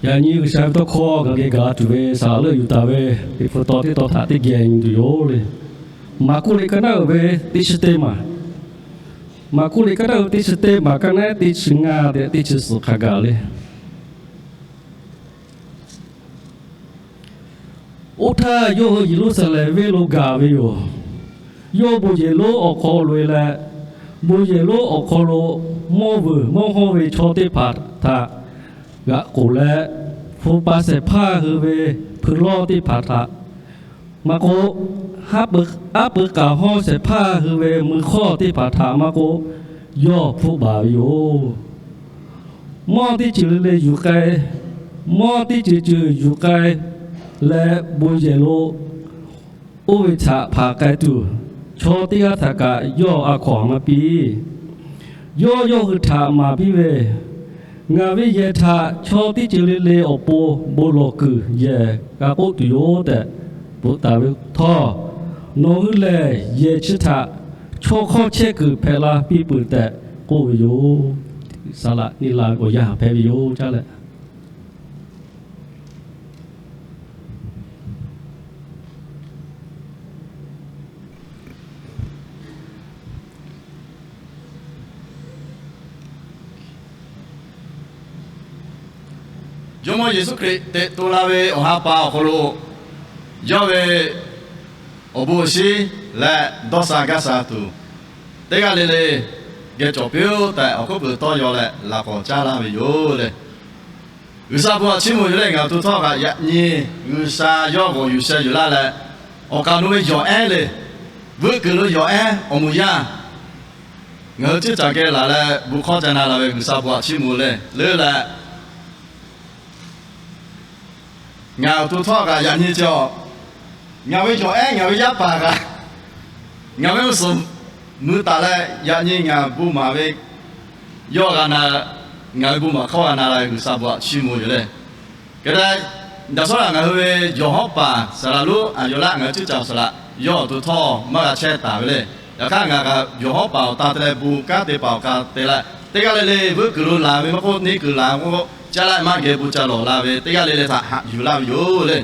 Yaꞈ nyi G'uiˬsha ve tawˇ hkawˇ ngaˬ hui gaˬ la tuˬ ve saˍ laꞈ leuˆ yuˬ taˍ ve Liꞈ hpu taw teˇ taw htaꞈ teˇ geh nyi tuˬ yoˬ le. Maˍkuˆ liꞈ ka naˉ uiˍ ve teˇ chi teˇ maˬ, Maˍkuˆ liꞈ ka naˉ uiˍ ve teˇ chi teˇ maˬ, ka naˉ teˇ chi ngaˇ tehꞈ teˇ chi suhˍ hk'a gaˬ le. Oˇ htaˇ yawˇ hui Yeˍruˆsaˍlehnˍ venˇ lo gaˬ ve yoˬ. Yawˇ bon yehˬ lonˉ awˬ hk'aw lo e leh, bon yehˬ lonˉ awˬ hk'aw lo mawˇ vuiˬ mawˇ hawˇ ve chaw teˇ hpaˍ htaꞈ g'aꞈ k'oˬ leh, hpu pa shehˍ hpaˇ hui ve hpui lawˇ teˇ hpaˍ htaꞈ maˇ k'oˆ, aˉ pui k'aˍ hawˇ shehˍ hpaˇ hui ve mui hk'awˇ teˇ hpaˍ htaꞈ maˇ k'oˆ, yawˇ hpfuhˆ baˬ ve yoˬ. Mawˇ teˇ ceuˬ le le yuˬ k'ai, mawˇ teˇ ceuˬ ceuˬ yuˬ k'ai leh, bon yehˬ lo oˇ ve htaꞈ hpanˍ k'ai tuˬ, chaw teˇ g'aˇ htaꞈ kaꞈ yawˇ a hkawnˍ maˇ piˇ. Yawˇ yawˇ hui htaꞈ maˍ piˇ ve, Ngaˬ ve yehˬ htaꞈ chaw teˇ ceuˬ le le awˬ pon bon lawˬ kuiˬ yehˬ g'a k'oˆ tuˬ yoˬ tehꞈ bvuhꞈ taˍ ve htawˇ, nawˬ hui lehˬ yehˬ chi htaꞈ chaw hk'awˇ chehˇ kuiˬ hpehꞈ la piˇ peuˬ tehꞈ k'oˆ ve yoˬ. Saˍ laꞈ nyi la ve awˬ yanˇ hpehꞈ ve yoˬ caˇ leh, Jawˇmawˇ Yeˍsuˆ Hkriꞈ teꞈ to la ve awˬ ha pa awˬ hk'aw lo, yawˇ ve awˬ bon awˬ shinˉ leh dawˇ sha gaˇ sha tuˬ, teˇ g'aˇ le le geh cawˬ piˇ-oˆ tehꞈ, awˬ hkuiˉ puiˍ tawˇ yaw leh laꞈ k'awꞈ caˉ laˇ ve yoˬ le. G'uiˬsha bon htaꞈ chiˇ mvuh yoˬ leh, ngaˬ hui to htawˇ kaꞈ yaꞈ nyi G'uiˬsha yawˇ g'awˬ yuˬ sheh yuˬ laˇ leh, awˬ kaˍ lo ve yawˬ ehˉ le, vuiˇ kuiˬ lo yawˬ ehˉ awˬ moˍ yaˇ, ngaˬ hui teˇ caˬ geh laˬ leh bon hkawˇ ca na la ve G'uiˬsha bon htaꞈ chiˇ mvuh le leuˉ leh, ngaˬ awˬ to htawˇ kaꞈ yaꞈ nyi cawˬ, ngaˬ ve yawˬ ehˉ ngaˬ ve yaˇ paˍ kaꞈ, ngaˬ ve mvuhˇ suhˍ mui taˍ leh, yaꞈ nyi ngaˬ bon maˍ ve yawˇ g'a na, ngaˬ ve bon maˍ hkawˇ g'a na la ve G'uiˬsha bon htaꞈ chiˇ mvuh yoˬ le. Hk'e te, daꞈ shawˉ laꞈ ngaˬ hui ve yawˬ hawˉ paˍ saˍ laꞈ lonˉ a yaw laˆ ngaˬ hui teˇ caˬ saˍ laꞈ yawˇ awˬ to htawˇ maˇ g'a chehˇ taˍ ve le. Yaꞈ hk'aˇ ngaˬ kaꞈ yawˬ hawˉ paˍ awˬ ta te leh bon kanˉ te paˍ awˬ ka te leh, teˇ g'aˇ le le vuiˇ kuiˬ lo laˬ ve maˇ k'oˆ, neˇ kuiˬ laˬ ve maˇ k'oˆ, caˇ laˆ maˇ geh bon ca lawˬ la ve teˇ g'aˇ le le htaꞈ haꞈ yuˬ laˇ ve yoˬ le.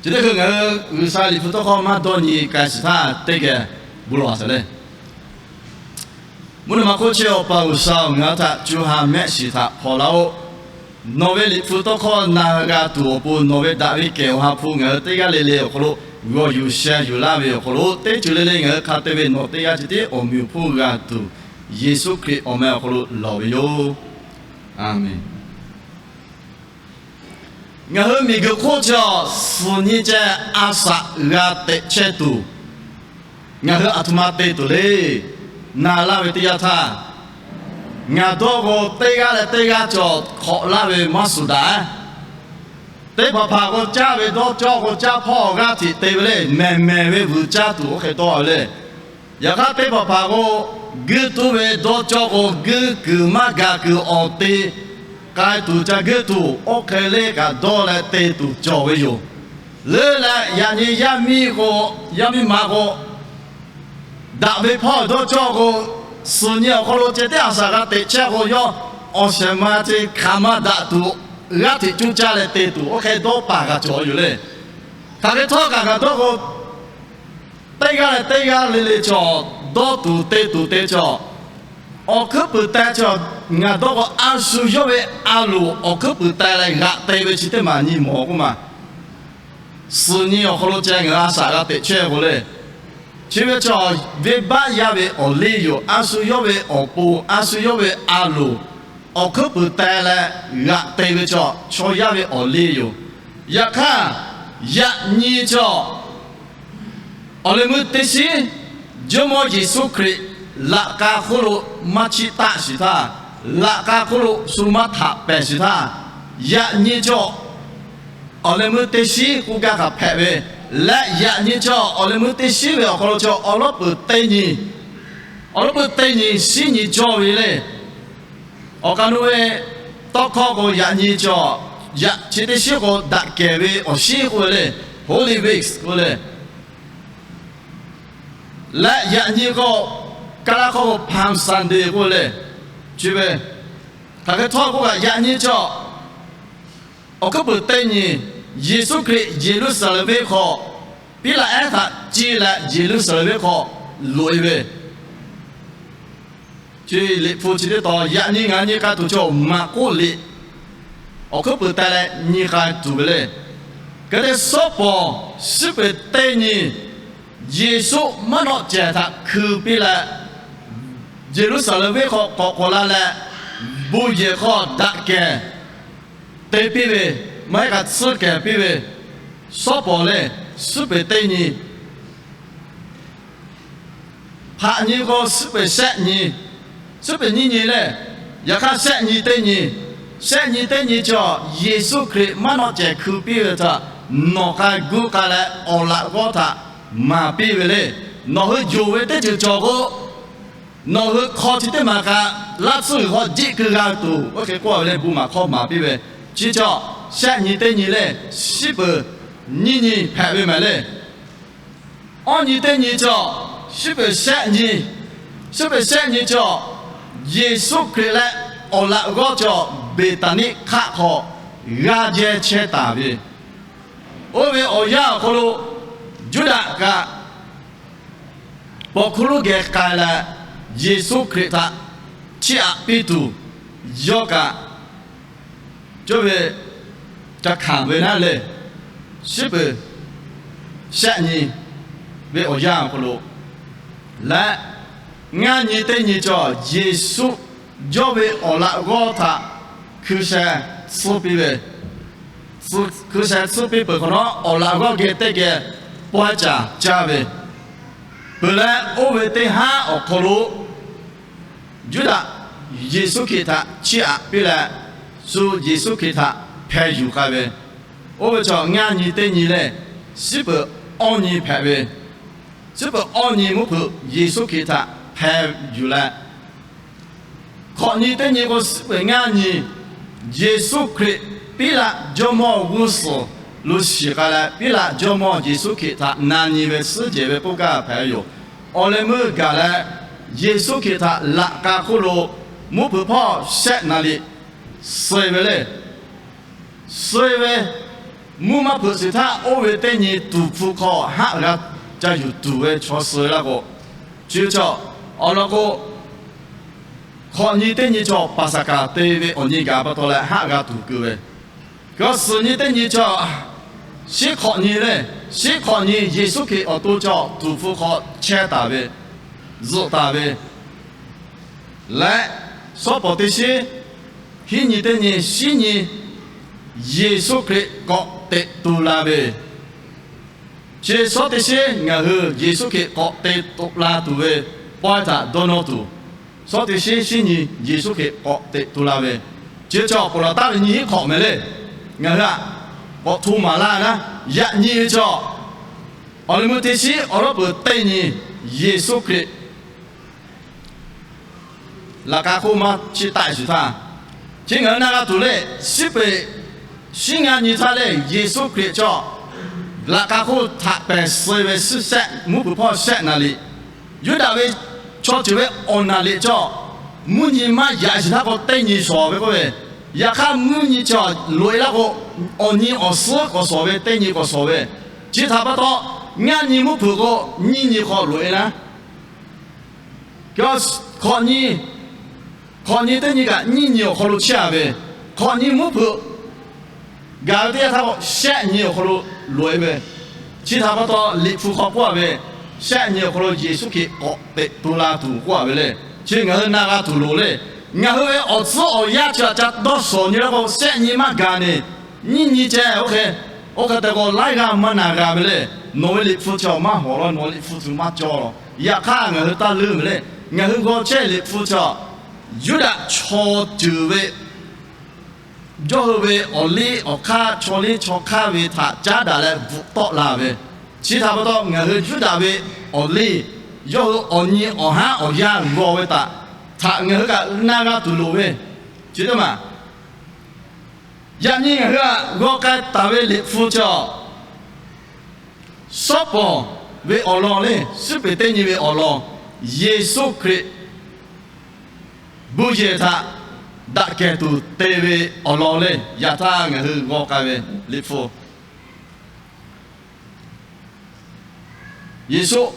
Chi teˇ hkui ngaˬ hui G'uiˬsha Liꞈ hpu tawˇ hkawˇ maˇ dawˇ nyi k'ai shiˍ htaˇ, teˇ geh bon lawˬ a shaˍ le. Mvuhˇ naw ma hk'oˆ chehˇ Awˬ pa G'uiˬsha-oˬ, ngaˬ hui htaꞈ co ha mehˆ shiˍ htaꞈ hpaw laˇ-oˆ. Nawˬ ve Liꞈ hpu tawˇ hkawˇ na g'a tuˬ awˬ pon, nawˬ ve daꞈ ve kehˬ awˬ ha hpu ngaˬ hui teˇ g'aˇ le le awˬ hk'aw lo g'awˬ yuˬ sheh yuˬ laˇ ve awˬ hk'aw lo, teˇ ceuˬ le le ngaˬ hui hk'a te ve nawˬ teˇ g'aˇ ceh tiˉ awˬ meꞈ awˬ hponˇ g'a tuˬ, Yeˍsuˆ Hkriꞈ awˬ meh awˬ hk'aw lo lawˬ ve yoˬ. A menˬ. Ngaˬ hui miˬguiˬ hk'oˆ chi awˬ suhˍ nyi ceh a shaꞈ g'a teꞈ chehˇ tuˬ, ngaˬ hui aˬ htoꞈ ma te tuˬ le. Na laˇ ve teˇ yanˇ htaˇ, ngaˬ dawˇ k'o teˇ g'aˇ leh teˇ g'aˇ cawˬ hk'awꞈ laˇ ve maˇ shuˍ daꞈ. Teˇ hpaˍ hpaˍ k'o caˇ ve dawˇ cawˇ k'o caˇ hpawˇ g'aˇ hteꞈ te ve le. Mehˬ mehˬ ve vuiˬ caˇ tuˬ oˇ hk'e dawˇ ve le. Yaꞈ hk'aˇ teˇ hpaˍ hpaˍ k'o, guiˇ tuˉ ve dawˇ cawˇ k'o guiˇ kuiˬ maˇ gaˬ kuiˬ awˬ te k'ai tuˬ ca guiˇ tuˬ, oˇ hk'e le kaꞈ dawˇ leh te tuˬ cawˬ ve yoˬ. Leuˉ leh yaꞈ nyi yaˇ miˇ k'o, yaˇ miˇ ma k'o, daꞈ ve hpawˇ dawˇ cawˇ k'o, suhˍ nyi awˬ hk'aw lo ceh tiˉ a shaꞈ g'a teꞈ chehˇ k'o, yawˇ awˬ shehˍ ma te hk'aˬ ma daꞈ tuˬ, g'aˇ hteꞈ cuˇ caˇ leh te tuˬ oˇ hk'e dawˇ paˍ kaꞈ cawˬ yoˬ le. Hk'aˬ hk'e htawˇ kaꞈ ngaˬ dawˇ k'o, teˇ g'aˇ leh teˇ g'aˇ le le cawˬ, dawˇ tuˬ te tuˬ te cawˬ, awˬ hkuiˉ puiˍ teh cawˬ. Ngaˬ dawˇ k'o a shu yawˇ ve a loˍ awˬ hkuiˉ puiˍ teh leh g'aꞈ te ve chi teˇ maˬ nyi mawˬ k'oˆ ma. Suhˍ nyi awˬ hk'aw lo ceh ngaˬ hui a shaꞈ g'a teꞈ chehˇ k'o le, chi ve cawˬ venˇbaˆ yaˇ ve awˬ liˇ yoˬ. A shu yawˇ ve awˬ pon, a shu yawˇ ve a loˍ awˬ hkuiˉ puiˍ teh leh g'aꞈ te ve cawˬ chaw yaˇ ve awˬ liˇ yoˬ. Yaꞈ hk'aˇ, yaꞈ nyi cawˬ awˬ leh meuˇ teˇ shiˉ Jawˇmawˇ Yeˍsuˆ Hkriꞈ laꞈ k'a hk'oˆ lo maˇ chiˆ taˆ shiˍ htaˇ, laꞈ k'a hk'oˆ lo shu maˇ htaꞈ pehˬ shiˍ htaˇ, yaꞈ nyi cawˬ awˬ leh meuˇ teˇ shiˉ k'oˆ gaˇ hk'aˬ hpehꞈ ve leh, yaꞈ nyi cawˬ awˬ leh meuˇ teˇ shiˉ ve awˬ hk'aw lo cawˬ awˬ lawˉ peuˬ teˇ nyi, awˬ lawˉ peuˬ teˇ nyi shiˉ nyi cawˇ ve le. Awˬ kaˬ lo ve tawˇ hkawˇ k'o yaꞈ nyi cawˬ, yaꞈ chi teˇ shiˉ k'o daꞈ kehˬ ve awˬ shiˉ k'oˆ ve le, Holy Week k'oˆ ve le. Leh yaꞈ nyi k'o, Kaˇ laˇ hkawˇ k'o Palm Sunday k'oˆ ve le. Chi ve hk'aˬ hk'e htawˇ k'oˆ kaꞈ yaꞈ nyi cawˬ awˬ hkuiˉ puiˍ teˇ nyi, Yeˍsuˆ Hkriꞈ Yeˍruˆsaˍlehnˍ venˇ hk'aw, Piˉlaꞈ ehˉ htaꞈ ciˇ leh Yeˍruˆsaˍlehnˍ venˇ hk'aw loꞈ e ve, chi Liꞈ hpu chi teˇ tawn yaꞈ nyi ngaˬ nyi k'ai tuˬ chaw Maˍkoˆ liꞈ awˬ hkuiˉ puiˍ teh leh nyi k'ai tuˬ ve le. Hk'e te Sawˉ pawˍ suhˉ peuˬ teˇ nyi Yeˍsuˆ maˉ nawˆ cehˬ htaꞈ hkui piˇ leh, Yeˍruˆsaˍlehnˍ venˇ hk'aw k'awꞈ k'awꞈ la leh, bon yehˬ hk'aw daꞈ kehˬ te piˇ ve, maˇ heˆ k'o tsuhˇ kehˬ piˇ ve, Sawˉ pawˍ lehˬ suhˉ peuˬ teˇ nyi hpaꞈ nyi k'o, suhˉ peuˬ shehˆ nyi, suhˉ peuˬ nyiˇ nyi lehˬ, yaꞈ hk'aˇ shehˆ nyi teˇ nyi, shehˆ nyi teˇ nyi chaw Yeˍsuˆ Hkriꞈ maˉ nawˆ cehˬ hkui piˇ ve htaꞈ nawˬ k'ai guˇ k'ai leh awˬ laꞈ g'awˇ htaꞈ maˍ piˇ ve le. Nawˬ hui yonˍ ve teˇ ceuˬ cawˬ k'o, nawˬ hui hk'aw chi teˇ maˬ kaꞈ laˇ tsuhˇ g'uiˬ hk'aw jiˆ keu g'a tuˬ oˇ hk'e k'oˆ ve le, bon maˍ hkawˇ maˍ piˇ ve. Chi chaw shehˆ nyi teˇ nyi lehˬ, suhˉ peuˬ nyiˇ nyi hpehꞈ ve mehˍ le. Awˇ nyi teˇ nyi chaw, suhˉ peuˬ shehˆ nyi, suhˉ peuˬ shehˆ nyi chaw, Yeˍsuˆ Hkriꞈ leh awˬ laꞈ g'awˇ chaw Beˍtaˍniˆ hk'aˆ hk'aw g'aˇ jehˇ chehˇ taˍ ve, oˇ ve awˬ yanˇ awˬ hk'aw lo Yuˇdaꞈ kaꞈ paw hkuˇ lonˉ geh k'ai leh, Yeˍsuˆ Hkriꞈ htaꞈ chiˇ aꞈ piˇ tuˬ yawˇ kaꞈ cawˇ ve ca hkanˍ ve naˉ lehˬ, suhˉ peuˬ shehˆ nyi ve awˬ yanˇ awˬ hk'aw lo leh, ngaˇ nyi teˇ nyi chaw Yeˍsuˆ yawˇ ve awˬ laꞈ g'awˇ htaꞈ hkui sheh tsuhˇ piˇ ve, hkui sheh tsuhˇ piˇ peuˬ hk'awꞈ nawˉ, awˬ laꞈ g'awˇ geh teˇ geh pawehˇ caˍ caˇ ve peuˬ leh, oˇ ve teˇ haˉ awˬ hk'aw lo Yuˇdaꞈ Yeˍsuˆ Hkriꞈ htaꞈ chiˇ aꞈ piˇ leh, shu Yeˍsuˆ Hkriꞈ htaꞈ hpeh yuˬ k'ai ve, oˇ ve chaw ngaˇ nyi teˇ nyi lehˬ, suhˉ peuˬ awˇ nyi hpehꞈ ve, suhˉ peuˬ awˇ nyi mvuhˇ hpeuꞈ Yeˍsuˆ Hkriꞈ htaꞈ hpeh yuˬ leh, hkawꞈ nyi teˇ nyi k'o, suhˉ peuˬ ngaˇ nyi Yeˍsuˆ Hkriꞈ Piˉlaꞈ jawˇmawˇ g'uˇ suhˍ lo shiˍ k'ai leh, Piˉlaꞈ jawˇmawˇ Yeˍsuˆ Hkriꞈ htaꞈ na nyi ve suhˉ jehˬ ve k'oˆ gaˇ hpehꞈ ve yoˬ. Awˬ leh meuˇ gaˬ leh, Yeˍsuˆ Hkriꞈ htaꞈ laꞈ k'a hk'oˆ lo mvuhˇ hpeuꞈ hpawˇ shehˆ naˍ riˍ suh-e ve le. Suh-e ve mvuhˇ maˇ hpeuꞈ shiˍ htaˇ, oˇ ve teˇ nyi tuˍ hpfuh hk'aw haˆ g'a ca yuˬ tuˬ ve chaw suh-e laˇ k'o, chi ve chaw awˬ lawn k'o, hkawꞈ nyi teˇ nyi chaw Paˍsaˍhkaˍ te ve awˬ nyi gaˬ pa taw leh haˆ g'a tuˬ keu ve, kawˇ suhˍ nyi teˇ nyi chaw, shiˉ hkawꞈ nyi le, shiˉ hkawꞈ nyi Yeˍsuˆ Hkriꞈ awˬ to chaw tuˍ hpfuh hk'aw chehˇ taˍ ve, zuhꞈ taˍ ve leh, shawˉ pawˍ teˇ shiˉ, hiˉ nyi teˇ nyi, shiˉ nyi Yeˍsuˆ Hkriꞈ k'awꞈ teꞈ tu la ve, chi shawˉ teˇ shiˉ ngaˬ hui Yeˍsuˆ Hkriꞈ k'awꞈ te toꞈ la tuˬ ve pawehˇ htaꞈ dawˇ nawˇ tuˬ, shawˉ teˇ shiˉ shiˉ nyi Yeˍsuˆ Hkriꞈ k'awꞈ teꞈ tu la ve, chi ve chaw ponˬ laˬ taˍ ve nyiˇ hiˉ hk'awꞈ mehˍ le. Ngaˬ hui aꞈ k'awꞈ hto maˍ laˇ naˉ, yaꞈ nyi ve chaw awˬ leh meuˇ teˇ shiˉ awˬ lawˉ peuˬ teˇ nyi Yeˍsuˆ Hkriꞈ laꞈ k'a hk'oˆ maˇ chiˇ taˆ shiˍ htaˇ, chi ngaˬ hui na g'a tuˬ le, shiˉ peuˬ shiˉ ngaˇ nyi htaˇ le, Yeˍsuˆ Hkriꞈ chaw laꞈ k'a hk'oˆ htaꞈ pehˬ suh-e ve suhˉ shehˆ mvuhˇ hpeuꞈ hpawˇ shehˆ naˍ riˍ, Yuˇdaꞈ ve chaw ceuˬ ve awˬ naˍ riˍ chaw mvuhˇ nyi maˇ yaꞈ shiˍ htaˇ k'o teˇ nyi shawˍ ve k'oˆ ve, yaꞈ hk'aˇ mvuhˇ nyi chaw loꞈ-e laˇ k'o, awˬ nyi awˬ suhˉ k'awꞈ shawˍ ve, teˇ nyi k'awꞈ shawˍ ve, chi htaꞈ pa taw ngaˇ nyi mvuhˇ hpeuꞈ k'o nyiˇ nyi hk'aw loꞈ-e laˇ. Hkawꞈ nyi, hkawꞈ nyi teˇ nyi kaꞈ nyiˇ nyi awˬ hk'aw lo chehˇ-a ve, hkawꞈ nyi mvuhˇ hpeuꞈ gaˬ ve teˇ yanˇ htaˇ k'o shehˆ nyi awˬ hk'aw lo loꞈ-e ve, chi htaꞈ pa taw Liꞈ hpu hk'aw k'oˆ-a ve, shehˆ nyi awˬ hk'aw lo Yeˍsuˆ Hkriꞈ k'awꞈ teꞈ tu la tuˬ k'oˆ-a ve le. Chi ngaˬ hui na g'a tuˬ loˍ le. Ngaˬ hui ve awˬ tcuhˉ awˬ yanˇ chi htaꞈ ca dawˇ shawˍ nyi laˇ k'o, shehˆ nyi maˇ gaˬ ne, nyiˇ nyi ceh oˇ hk'e, oˇ hk'e te k'o laiˉ g'aˇ maˇ na g'a ve le. Nawˬ ve Liꞈ hpu chi awˬ maˇ hawˍ law, nawˬ ve Liꞈ hpu chi maˇ cawˇ law. Yaꞈ hk'aˇ ngaˬ hui taˇ leuˉ ve le. Ngaˬ hui g'aw chehˇ Liꞈ hpu chi Yuˇdaꞈ chaw ceuˬ ve yawˇ hui ve awˬ liˇ awˬ hk'aˇ, chaw liˇ chaw hk'aˇ ve htaꞈ caˉ daꞈ leh bvuhꞈ tawˆ la ve, chi htaꞈ pa taw ngaˬ hui Yuˇdaꞈ ve awˬ liˇ, yawˇ hui awˬ nyi awˬ haˉ awˬ yanˇ g'aw ve htaꞈ, htaꞈ ngaˬ hui kaꞈ na g'a tuˬ loˍ ve, chi teˇ maˬ. Yaꞈ nyi ngaˬ hui aꞈ g'aw k'ai taˍ ve Liꞈ hpu chi awˬ, Sawˉ pawˍ ve awˬ lawn le, suhˉ peˍ teˇ nyi ve awˬ lawn, Yeˍsuˆ Hkriꞈ bon yehˬ htaꞈ daꞈ kehˬ tuˬ te ve awˬ lawn le. Yaꞈ htaˇ ngaˬ hui g'aw k'ai ve Liꞈ hpu, Yeˍsuˆ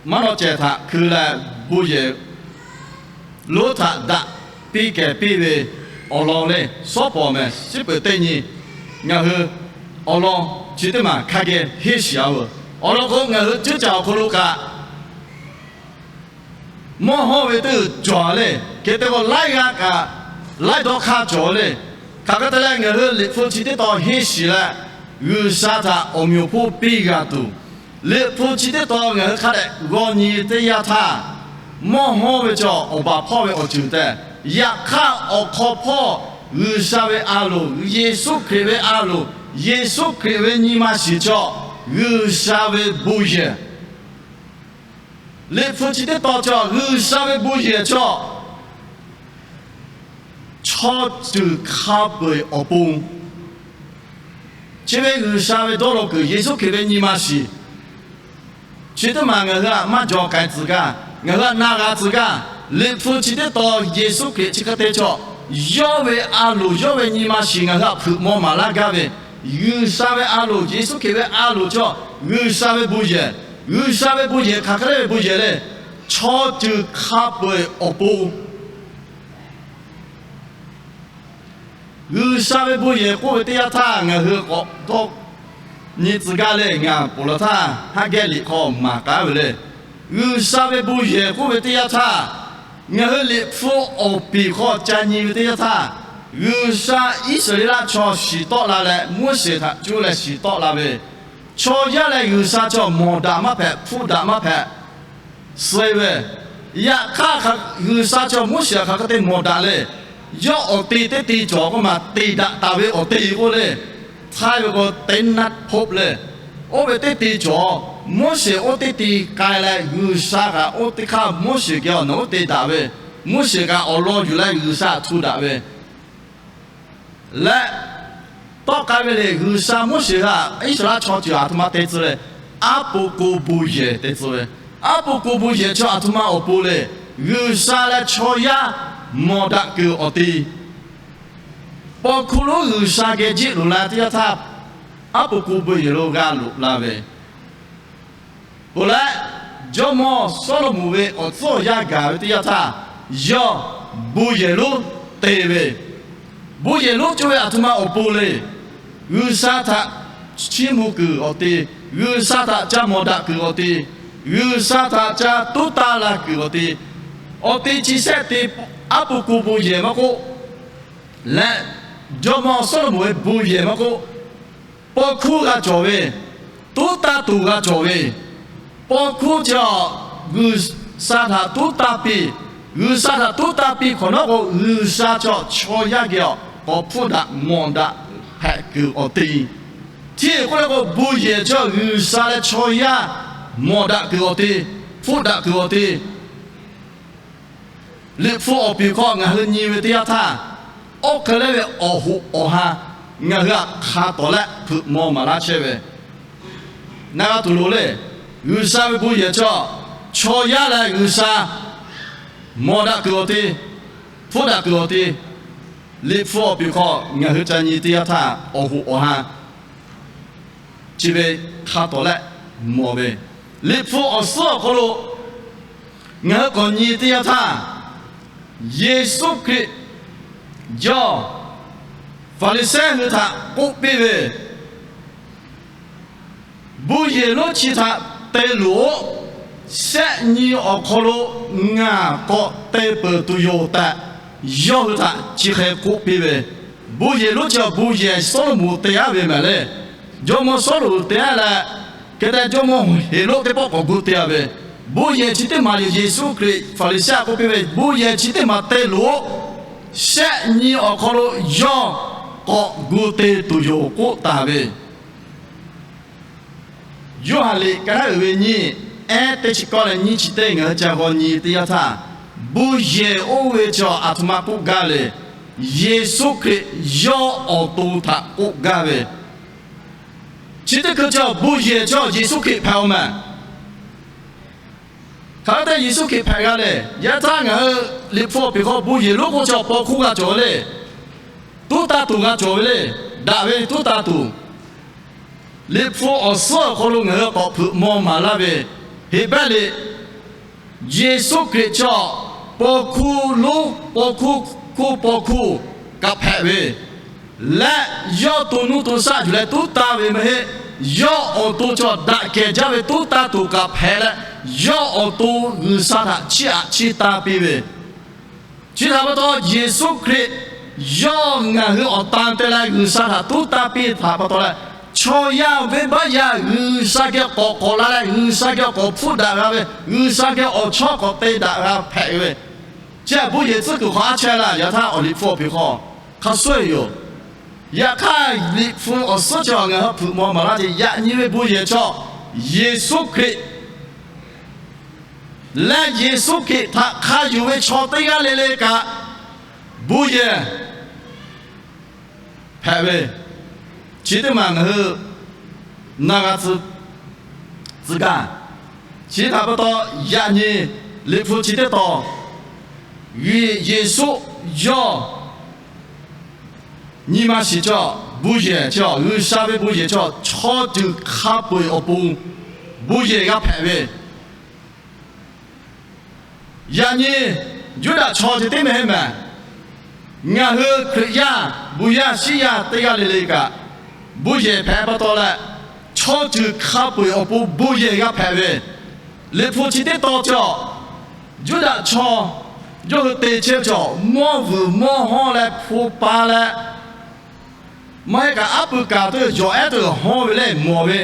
maˇ nawˇ cehˬ htaꞈ hkui leh bon yehˬ lonˉ htaꞈ daꞈ piˇ kehˬ piˇ ve awˬ lawn le. Shawˉ pawˍ mehˍ, shiˉ peuˍ teˇ nyi ngaˬ hui awˬ lawn chi teˇ maˬ hk'a geh henˇ shiˍ-a veuˬ. Awˬ lawn k'o, ngaˬ hui ceuˇ caˬ awˬ hk'aw lo kaꞈ mawˇ hawˇ ve teˇ cawˬ le. Hk'e te k'o, laiˉ g'aˇ kaꞈ laiˉ dawˇ hk'aˇ cawˬ le. Hk'aˬ hk'e te leh, ngaˬ hui Liꞈ hpu chi teˇ tawn henˇ shiˍ leh, G'uiˬsha htaꞈ awˬ meꞈ awˬ hponˇ piˇ g'a tuˬ, Liꞈ hpu chi teˇ tawn ngaˬ hui hk'a dehꞈ g'aw nyi teˇ yanˇ htaˇ, mawˇ hawˇ ve cawˬ awˬ baˬ hpawˇ ve awˬ ceuˬ tehꞈ, yaꞈ hk'aˇ awˬ hk'aw hpawˇ G'uiˬsha ve a loˍ, Yeˍsuˆ Hkriꞈ ve a loˍ, Yeˍsuˆ Hkriꞈ ve nyi ma shiˍ cawˬ G'uiˬsha ve bon yehˬ. Liꞈ hpu chi teˇ tawn cawˬ G'uiˬsha ve bon yehˬ cawˬ chaw ceuˬ hk'a peu-eˬ awˬ pon, chi ve G'uiˬsha ve dawˇ law kuiˬ, Yeˍsuˆ Hkriꞈ ve nyi ma shiˍ, chi teˇ maˬ ngaˬ hui htaꞈ maˇ jaw k'ai tcuh gaˇ, ngaˬ hui htaꞈ na g'a tcuh gaˇ. Liꞈ hpu chi teˇ tawn Yeˍsuˆ Hkriꞈ chi hk'e te cawˬ, yawˇ ve a loˍ, yawˇ ve nyi ma shiˍ ngaˬ hui htaꞈ hpeuꞈ maw maˍ laˇ gaˇ ve, G'uiˬsha ve a loˍ, Yeˍsuˆ Hkriꞈ ve a loˍ cawˬ G'uiˬsha ve bon yehˬ. G'uiˬsha ve bon yehˬ hk'aˬ hk'e le ve bon yehˬ le. Chaw ceuˬ hk'a peu-eˬ awˬ pon G'uiˬsha ve bon yehˬ k'oˆ ve teˇ yanˇ htaˇ, ngaˬ hui k'awꞈ dawˇ nyi tcuh gaˇ leh, ngaˬ ponˬ laˬ htaˇ haˉ gehˇ liꞈ hk'aw maˍ k'aˉ ve le. G'uiˬsha ve bon yehˬ k'oˆ ve teˇ yanˇ htaˇ, ngaˬ hui Liꞈ hpu awˬ piˍ hk'aw ca nyi ve teˇ yanˇ htaˇ, G'uiˬsha Iˉsaˍreˍlaˆ chaw shiˍ tawˆ la leh, Moˉseˍ htaꞈ cuˇ leh shiˍ tawˆ la ve, chaw yaˇ leh G'uiˬsha chaw mawˬ daꞈ maˇ hpehꞈ, hpfuhˆ daꞈ maˇ hpehꞈ suh ve. Yaꞈ hk'aˇ, G'uiˬsha chaw Moˉseˍ htaꞈ hk'aˬ hk'e te mawˬ daꞈ le. Yawˇ awˬ te teˇ te cawˬ k'oˆ maˬ, te daꞈ taˍ ve awˬ te k'oˆ le. Htaiˇ ve k'o, teˇ naˆ hpoˆ le. Oˇ ve teˇ te cawˬ, Moˉseˍ oˇ teˇ te k'ai leh, G'uiˬsha kaꞈ oˇ teˇ hk'aˇ Moˉseˍ geh awˬ nawˬ oˇ te daꞈ ve, Moˉseˍ kaꞈ awˬ lawn yuˬ leh G'uiˬsha htaꞈ htu daꞈ ve leh, tawˆ k'ai ve le. G'uiˬsha Moˉseˍ htaꞈ Iˉsaˍreˍlaˆ chaw ceuˬ aˬ htoꞈ ma te tcuh le. Aˉ po ko bon yehˬ te tcuh ve. Aˉ po ko bon yehˬ chaw aˬ htoꞈ ma awˬ pon le. G'uiˬsha leh chaw yaˇ mawˬ daꞈ kuiˬ awˬ te, paw hkuˇ lonˉ G'uiˬsha geh jiˆ loꞈ la teˇ yanˇ htaˇ, aˉ po ko bon yehˬ lo g'a loꞈ la ve, ponˬ leh, jawˇmawˇ Sawˉlaꞈmonˍ ve awˬ tcuhˉ awˬ yanˇ gaˬ ve teˇ yanˇ htaˇ, yawˇ bon yehˬ lonˉ te ve, bon yehˬ lonˉ cawˬ ve aˬ htoꞈ ma awˬ pon le. G'uiˬsha htaꞈ chiˇ mvuh kuiˬ awˬ te, G'uiˬsha htaꞈ ca mawˬ daꞈ kuiˬ awˬ te, G'uiˬsha htaꞈ ca tuˉ taˇ la kuiˬ awˬ te, awˬ te chi shehˆ te, aˉ po ko bon yehˬ maˇ k'oˆ, leh jawˇmawˇ Sawˉlaꞈmonˍ ve bon yehˬ maˇ k'oˆ, paw hkuˇ g'a cawˬ ve, tuˉ taˇ tuˬ g'a cawˬ ve, paw hkuˇ chi G'uiˬsha htaꞈ tuˉ taˇ piˇ, G'uiˬsha htaꞈ tuˉ taˇ piˇ hk'awꞈ nawˉ k'o, G'uiˬsha chaw chaw yaˇ geh awˬ k'awꞈ hpfuhˆ daꞈ mawˬ daꞈ hpehꞈ kuiˬ awˬ te, chi k'oˆ leh k'o, bon yehˬ chaw G'uiˬsha leh chaw yaˇ mawˬ daꞈ kuiˬ awˬ te, hpfuhˆ daꞈ kuiˬ awˬ te, Liꞈ hpu awˬ piˍ hk'aw ngaˬ hui nyi ve teˇ yanˇ htaˇ, awˉ hk'e leh ve awˬ hoꞈ awˬ ha ngaˬ hui htaꞈ hk'a tawˍ leh hpeuꞈ maw maˍ laˇ chehˇ ve, na g'a tuˬ loˍ le. G'uiˬsha ve bon yehˬ chaw, chaw yaˇ leh G'uiˬsha mawˬ daꞈ kuiˬ awˬ te, hpfuhˆ daꞈ kuiˬ awˬ te, Liꞈ hpu awˬ piˍ hk'aw ngaˬ hui ca nyi teˇ yanˇ htaˇ, awˬ hoꞈ awˬ ha chi ve hk'a tawˍ leh mawˬ ve, Liꞈ hpu awˬ suhˉ awˬ hk'aw lo ngaˬ hui k'awꞈ nyi teˇ yanˇ htaˇ, Yeˍsuˆ Hkriꞈ yawˇ Hpaˍriˍsehˇ hui htaꞈ k'oˆ piˇ ve, bon yehˬ lonˉ chi htaꞈ te loˍ-oꞈ. Shehˆ nyi awˬ hk'aw lo ngaˬ k'awꞈ te peuˬ tuˬ yoˬ tehꞈ, yawˇ hui htaꞈ chi hk'e k'oˆ piˇ ve, bon yehˬ lonˉ chi awˬ bon yehˬ Sawˉlaꞈmonˍ te-a ve mehˍ le. Jawˇmawˇ Sawˉlaꞈmonˍ te-a leh, hk'e te jawˇmawˇ Heˍroˆ teˇ pawˆ k'awꞈ gu te-a ve, bon yehˬ chi teˇ maˬ yoˬ. Yeˍsuˆ Hkriꞈ Hpaˍriˍsehˇ k'oˆ piˇ ve, bon yehˬ chi teˇ maˬ te loˍ-oꞈ. Shehˆ nyi awˬ hk'aw lo yawˇ k'awꞈ gu te tuˬ yoˬ k'oˆ taˍ ve, Yoˇhanˬ liꞈ ka naˉ uiˍ ve nyiˇ, ehˉ teˇ chi kawˇ leh nyiˇ chi teˇ ngaˬ hui ca g'aw nyi teˇ yanˇ htaˇ, bon yehˬ oˇ ve chaw aˬ htoꞈ ma k'oˆ gaˇ le. Yeˍsuˆ Hkriꞈ yawˇ awˬ to htaꞈ k'oˆ gaˇ ve, chi teˇ hkui chaw bon yehˬ chaw Yeˍsuˆ Hkriꞈ hpehꞈ-oˬ mehˍ. Hk'aˬ hk'e te Yeˍsuˆ Hkriꞈ hpehꞈ g'a le. Yaꞈ htaˇ ngaˬ hui Liꞈ hpu awˬ piˍ hk'aw bon yehˬ lonˉ k'oˆ chi awˬ paw hkuˇ g'a cawˬ ve le. Tuˉ tanˇ tuˬ g'a cawˬ ve le. Daꞈ ve tuˉ tanˇ tuˬ. Liꞈ hpu awˬ suhˉ awˬ hk'aw lo ngaˬ hui k'awꞈ hpeuꞈ maw maˍ laˇ ve, Heˍbrehˇ liꞈ, Yeˍsuˆ Hkriꞈ chi paw hkuˇ lonˉ, paw hkuˇ, hkuˇ paw hkuˇ kaꞈ hpehꞈ ve leh, yawˇ to nuˇ to shaˆ yuˬ leh tuˉ tanˇ ve maˇ heˆ. Yawˇ awˬ to chaw daꞈ kehˬ jaˇ ve tuˉ tanˇ tuˬ kaꞈ hpehꞈ leh, yawˇ awˬ to G'uiˬsha htaꞈ chiˇ aꞈ chiˇ tanˇ piˇ ve. Chi htaꞈ pa taw, Yeˍsuˆ Hkriꞈ yawˇ ngaˬ hui awˬ tan te leh G'uiˬsha htaꞈ tuˉ tanˇ piˇ htaꞈ pa taw leh, chaw yaˇ venˇbaˆ yaˇ G'uiˬsha geh k'awꞈ k'awꞈ la leh, G'uiˬsha geh k'awꞈ hpfuhˆ daꞈ g'a ve, G'uiˬsha geh awˬ chawˇ k'awꞈ te daꞈ g'a hpehꞈ ve. Chi bon yehˬ tcuhˉ kuiˬ hk'aw aˉ chehˇ laˇ. Yaꞈ htaˇ awˬ liꞈ hpu awˬ piˍ hk'aw hk'a suhˉ yoˬ. Yaꞈ hk'aˇ, liꞈ hpu awˬ suhˉ chi ngaˬ hui hpeuꞈ maw maˍ laˇ ce. Yaꞈ nyi ve bon yehˬ chaw, Yeˍsuˆ Hkriꞈ leh Yeˍsuˆ Hkriꞈ htaꞈ hk'a yuˬ ve chaw teˇ g'aˇ le le kaꞈ, bon yehˬ hpehꞈ ve, chi teˇ maˬ ngaˬ hui na g'a tcuh tcuh gaˇ. Chi htaꞈ pa taw, yaꞈ nyi liꞈ hpu chi teˇ tawn, Yeˍsuˆ yawˇ nyi ma shiˍ chaw, bon yehˬ chaw, G'uiˬsha ve bon yehˬ chaw, chaw ceuˬ hk'a peu-eˬ awˬ pon bon yehˬ g'a hpehꞈ ve. Yaꞈ nyi Yuˇdaꞈ chaw ceh tiˉ mehˍ heˆ mehˍ. Ngaˬ hui Hkriꞈ yaˇ, bon yaˇ shiˉ yaˇ teˇ g'aˇ le le kaꞈ, bon yehˬ hpehꞈ pa taw leh, chaw ceuˬ hk'a peu-eˬ awˬ pon bon yehˬ g'a hpehꞈ ve. Liꞈ hpu chi teˇ tawn chaw, Yuˇdaꞈ chaw yawˇ hui te chehˇ ve chaw, mawˇ vuiˬ mawˇ hawˇ leh hpu pa leh, maˇ heˆ kaꞈ aˉ pui kaˍ teˇ yawˬ ehˉ teˇ hawˇ ve leh mawˬ ve,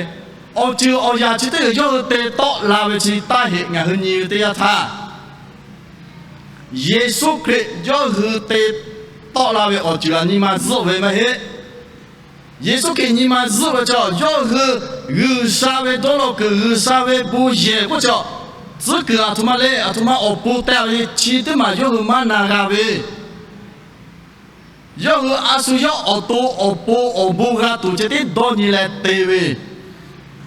awˬ ceuˬ awˬ yaꞈ chi teˇ yawˇ hui te tawˆ la ve chi taˇ heꞈ ngaˬ hui nyi ve teˇ yanˇ htaˇ, Yeˍsuˆ Hkriꞈ yawˇ hui te tawˆ la ve awˬ ceuˬ aꞈ nyi ma zuhˆ ve maˇ heˆ. Yeˍsuˆ Hkriꞈ nyi ma zuhˆ ve chaw yawˇ hui G'uiˬsha ve dawˇ law kuiˬ, G'uiˬsha ve bon yehˬ k'oˆ chaw, tcuhˉ kuiˬ aˬ htoꞈ ma le, aˬ htoꞈ ma awˬ pon te ve chi teˇ maˬ yawˇ hui maˇ na g'a ve. Yawˇ hui a shu yawˇ awˬ to awˬ pon awˬ bon g'a tuˬ ceh tiˉ dawˇ nyi leh te ve.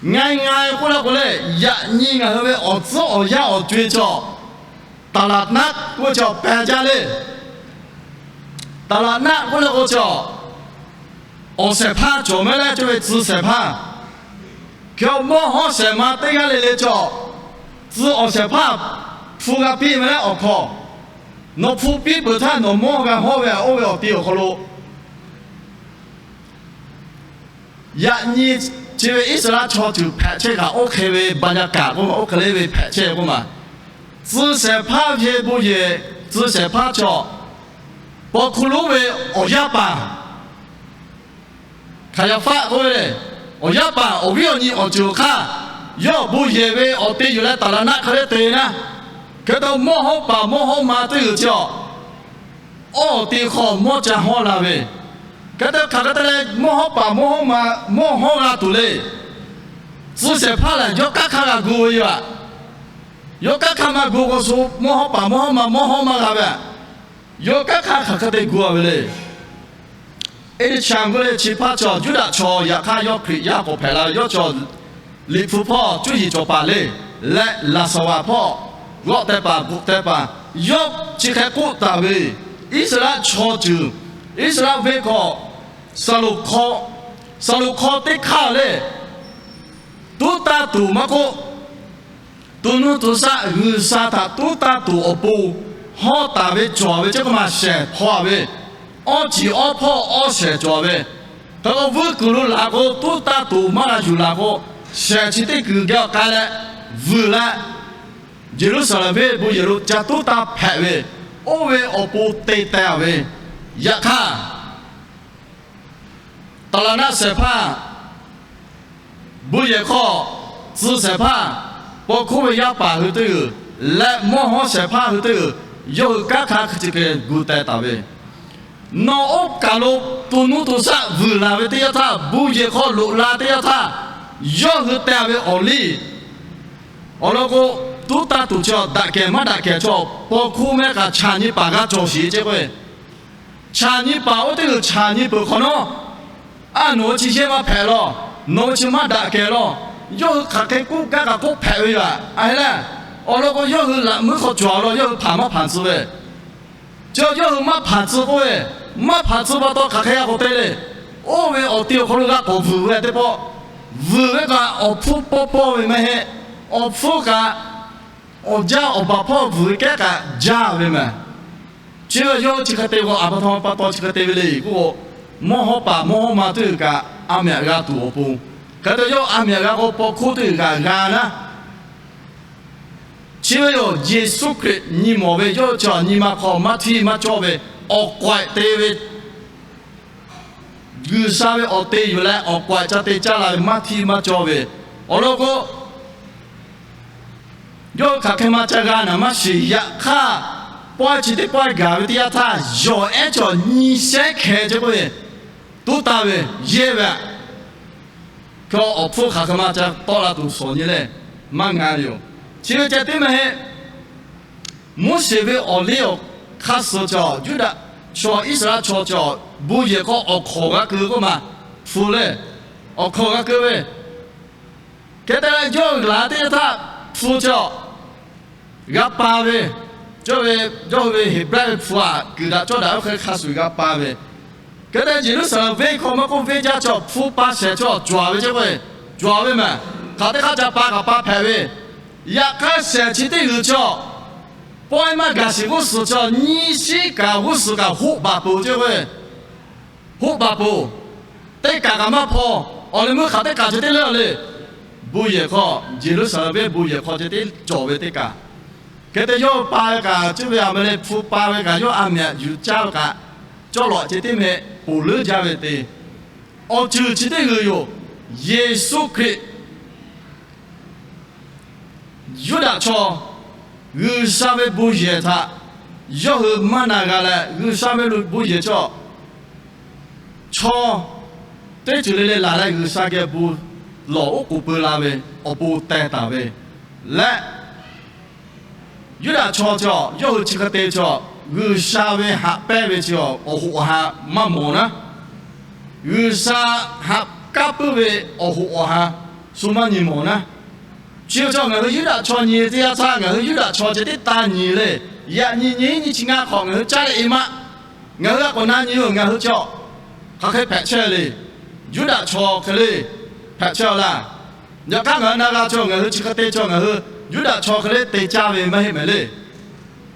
Ngai ngai k'oˆ laˇ k'o lehˬ, yaꞈ nyi ngaˬ hui ve awˬ tcuhˉ awˬ yanˇ awˬ co-e chaw, taˍlaˍnaˆ k'oˆ chaw peh jaˇ le. Taˍlaˍnaˆ k'oˆ laˇ k'o chaw, awˬ shehˍ hpaˇ cawˬ mehˍ leh cawˬ ve tcuh shehˍ hpaˇ. Hk'e mawˇ hawˉ shehˍ ma teˇ g'aˇ le le chaw, tcuh awˬ shehˍ hpaˇ hpu g'a piˇ mehˍ leh awˬ hk'aw, nawˬ hpu piˇ peuˬ htaˇ nawˬ mawˇ g'a hawˇ ve oˇ ve awˬ ti awˬ hk'aw lo Yaꞈ nyi chi ve Iˉsaˍreˍlaˆ chaw ceuˬ hpehꞈ chehˇ kaꞈ oˇ hk'e ve บรรยากาศ k'oˆ ma, oˇ hk'e le ve hpehꞈ chehˇ k'oˆ ma. Tcuh shehˍ hpaˇ ve bon yehˬ, tcuh shehˍ hpaˇ chaw, paw hkuˇ lonˉ ve awˬ yaˇ paˍ Hkaˍyaˍfaˆ k'oˆ ve le, awˬ yaˇ paˍ awˬ viˉ awˬ nyi awˬ ceuˬ awˬ hk'aˇ, yawˇ bon yehˬ ve awˬ te yuˬ leh taˍlaˍnaˆ hk'a le te naˇ. Hk'e te mawˇ hawˉ paˍ mawˇ hawˉ ma teˇ g'uiˬ chi awˬ, awˬ te hk'aw mawˇ ca hawˇ la ve, hk'e te hk'aˬ hk'e te leh mawˇ hawˉ paˍ mawˇ hawˉ ma mawˇ hawˉ g'a tuˬ le. Tcuh shehˍ hpaˇ lehˬ yawˇ kanˉ hk'aˇ g'a gu ve yoˬ. Yawˇ kanˉ hk'aˇ maˇ gu k'o shu mawˇ hawˉ paˍ mawˇ hawˉ ma mawˇ hawˉ maˇ g'a ve, yawˇ kanˉ hk'aˇ hk'aˬ hk'e te gu a ve le. Eˇliˇshaˍ k'oˆ le, chi hpaˇ chaw Yuˇdaꞈ chaw yaꞈ hk'aˇ yawˇ Hkriꞈ yaˇ k'awꞈ hpehꞈ la ve, yawˇ chaw Liꞈ hpu hpawˇ cuˇ yiˍ cawˬ paˍ le, leh laˍsaˍvaˍ hpawˇ g'awˆ teh paˍ bvuhꞈ teh paˍ, yawˇ chi hk'e k'oˆ taˍ ve, Iˉsaˍreˍlaˆ chaw ceuˬ, Iˉsaˍreˍlaˆ venˇ hk'aw Saˍlonˍ hk'aw, Saˍlonˍ hk'aw teˇ hk'aˇ le, tuˉ tanˇ tuˬ maˇ k'oˆ, to nuˇ to shaˆ G'uiˬsha htaꞈ tuˉ tanˇ tuˬ awˬ pon hawˇ taˍ ve cawˬ ve chi k'oˆ ma shehˍ hpaw ve, awˇ ciˍ awˇ hpawˇ awˇ shehˍ cawˬ ve, hk'e k'o vuiˇ kuiˬ lo laˬ k'o tuˉ tanˇ tuˬ maˇ g'a yuˬ laˬ k'o, shehˍ chi teˇ kuiˬ geh awˬ k'ai leh vuiˬ leh, Yeˍruˆsaˍlehnˍ venˇ bon yehˬ lo ca tuˉ tanˇ hpehꞈ ve, oˇ ve awˬ pon te teh a ve. Yaꞈ hk'aˇ, taˍlaˍnaˆ shehˍ hpaˇ, bon yehˬ hk'aw tcuh shehˍ hpaˇ, paw hkuˇ ve yaˇ paˍ hui teˇ g'uiˬ, leh mawˇ hawˉ shehˍ hpaˇ hui teˇ g'uiˬ, yawˇ hui kanˉ hk'aˇ hk'e te keh gu teh taˍ ve, nawˬ oˇ kaˬ lo to nuˇ to shaˆ vuiˬ laˬ ve teˇ yanˇ htaˇ, bon yehˬ hk'aw loꞈ la teˇ yanˇ htaˇ, yawˇ hui teh ve awˬ liˇ awˬ lawn k'o, tuˉ tanˇ tuˬ chaw daꞈ kehˬ maˇ daꞈ kehˬ chaw, paw hkuˇ mehˆ kaꞈ chaꞈ nyi paˍ g'a cawˬ shiˍ ce k'o, chaꞈ nyi paˍ oˇ teˇ g'uiˬ chaꞈ nyi peuˬ hk'awꞈ nawˉ, a nawˬ ve chi yehˇ maˇ hpehꞈ law, nawˬ ve chi maˇ daꞈ kehˬ law, yawˇ hui hk'aˬ hk'e k'oˆ gaˇ kaꞈ k'oˆ hpehꞈ ve yoˬ. A hk'e leh, awˬ lawn k'o yawˇ hui laꞈ muiˉ hk'aw cawˬ law, yawˇ hui hpanˍ maˇ hpanˍ tcuh ve, Chi yawˇ hui maˇ hpanˍ tcuh k'oˆ ve, maˇ hpanˍ tcuh pa taw hk'aˬ hk'e g'a k'awꞈ te le. Oˇ ve awˬ te awˬ hk'aw lo g'a k'awꞈ vuiˬ ve teˇ pawˆ, vuiˬ ve kaꞈ awˬ hpfuhˇ pawˇ pawˇ ve maˇ heˆ. Awˬ hpfuhˇ kaꞈ awˬ jaˇ awˬ baˬ hpawˇ vuiˬ ve kehˉ kaꞈ jaˇ ve mehˬ. Chi ve yawˇ chi hk'e te k'o, a pa taw pa taw chi hk'e te ve le k'oˆ k'o, mawˇ hawˉ paˍ mawˇ hawˉ ma teˇ g'uiˬ kaꞈ a mehꞈ g'a tuˬ awˬ pon, hk'e te yawˇ a mehꞈ g'a k'o paw hkuˇ teˇ g'uiˬ kaꞈ g'a naˉ. Chi ve yoˬ, Yeˍsuˆ Hkriꞈ nyi mawˬ ve yawˇ hui chi nyi ma hk'aw maˇ htiˇ maˇ cawˇ ve, awˬ k'awehꞈ te ve, G'uiˬsha ve awˬ te yuˬ leh awˬ k'awehꞈ ca te caˇ la ve maˇ htiˇ maˇ cawˇ ve, awˬ lawn k'o, yawˇ hui hk'aˬ hk'e ma ca g'a naˍ maˇ shiˍ. Yaꞈ hk'aˇ, pawehˇ chi teˇ pawehˇ gaˬ ve teˇ yanˇ htaˇ, yawˬ ehˉ chaw nyi shehnˉ hkeh ce k'oˆ ve, tuˉ taˍ ve, yehˇ ve, hk'e awˬ hpfuhˇ hk'aˬ hk'e ma ca tawˆ la tuˬ shawˍ nyi leh maˇ nga ve yoˬ. Chi ve ceh tiˉ maˇ heˆ. Moˉseˍ ve awˬ liˇ awˬ hk'aˇ suh chaw, Yuˇdaꞈ chaw, Iˉsaˍreˍlaˆ chaw chaw, bon yehˬ hk'aw awˬ hkawˍ g'a keu k'oˆ ma, hpu leh awˬ hkawˍ g'a keu ve, hk'e te leh yawˇ hui laˬ teˇ htaˇ hpu chaw g'a pa ve, yawˇ hui ve Heˍbrehˇ ve hpu aꞈ kuiˬ daꞈ cawˇ daꞈ oˇ hk'e hk'a shuˍ g'a pa ve, hk'e te Yeˍruˆsaˍlehnˍ venˇ hk'aw maˇ k'oˆ venˇ jaˇ chaw hpu pa shehˍ chaw cawˬ ve ce k'o, cawˬ ve mehˬ. Hk'aˬ teˇ hk'aˇ ca pa kaꞈ pa hpehꞈ ve, yaꞈ hk'aˇ shehˍ chi teˇ g'uiˬ chaw, pawehˇ maˇ gaˬ shiˍ g'uˇ suhˍ chaw, nyiˇ shiˉ kaꞈ g'uˇ suhˍ kaꞈ hoˆ baˬ peuˬ ce k'o, hoˆ baˬ peuˬ. Teˇ kaꞈ kaꞈ maˇ hpaw. Awˬ leh meuˇ hk'aˬ teˇ kaꞈ chi teˇ leuˉ le. Bon yehˬ hk'aw, Yeˍruˆsaˍlehnˍ venˇ bon yehˬ hk'aw chi teˇ cawˬ ve teˇ kaꞈ, hk'e te yawˇ pa ve kaꞈ cuˇ ve a ma le, hpu pa ve kaꞈ yawˇ a mehꞈ yuˬ caˇ ve kaꞈ, cawˇ lawꞈ ce teˇ mehˆ ponˬ leuˉ jaˇ ve te. Awˬ ceuˬ chi teˇ g'uiˬ yoˬ. Yeˍsuˆ Hkriꞈ Yuˇdaꞈ chaw G'uiˬsha ve bon yehˬ htaꞈ yawˇ hui maˇ na g'a leh, G'uiˬsha ve bon yehˬ chaw, chaw teˇ ceuˬ le le laˬ leh G'uiˬsha geh bon lawˬ oˉ k'oˍ peu la ve awˬ pon teh taˍ ve leh, Yuˇdaꞈ chaw chaw yawˇ hui chi hk'e te chaw, G'uiˬsha ve haꞈ pehnˇ ve chi awˬ hoꞈ awˬ ha maˇ mawˬ naˉ, G'uiˬsha haꞈ kaˉ puiˉ ve awˬ hoꞈ awˬ ha shu maˇ nyi mawˬ naˉ. Chi chaw ngaˬ hui Yuˇdaꞈ chaw nyi teˇ yanˇ htaˇ, ngaˬ hui Yuˇdaꞈ chaw ceh tiˉ taˇ nyi le. Yaꞈ nyi nyi nyi chi ngaˇ hk'awꞈ ngaˬ hui caˉ leh e maˆ. Ngaˬ hui a k'awꞈ na nyi-oˬ, ngaˬ hui chaw hk'aˬ hk'e hpehꞈ chehˇ le. Yuˇdaꞈ chaw hk'e le hpehꞈ chehˇ-a laˇ. Yaꞈ hk'aˇ ngaˬ hui na g'a chaw, ngaˬ hui chi hk'e te chaw, ngaˬ hui Yuˇdaꞈ chaw hk'e le te caˇ ve maˇ heˆ mehˍ le.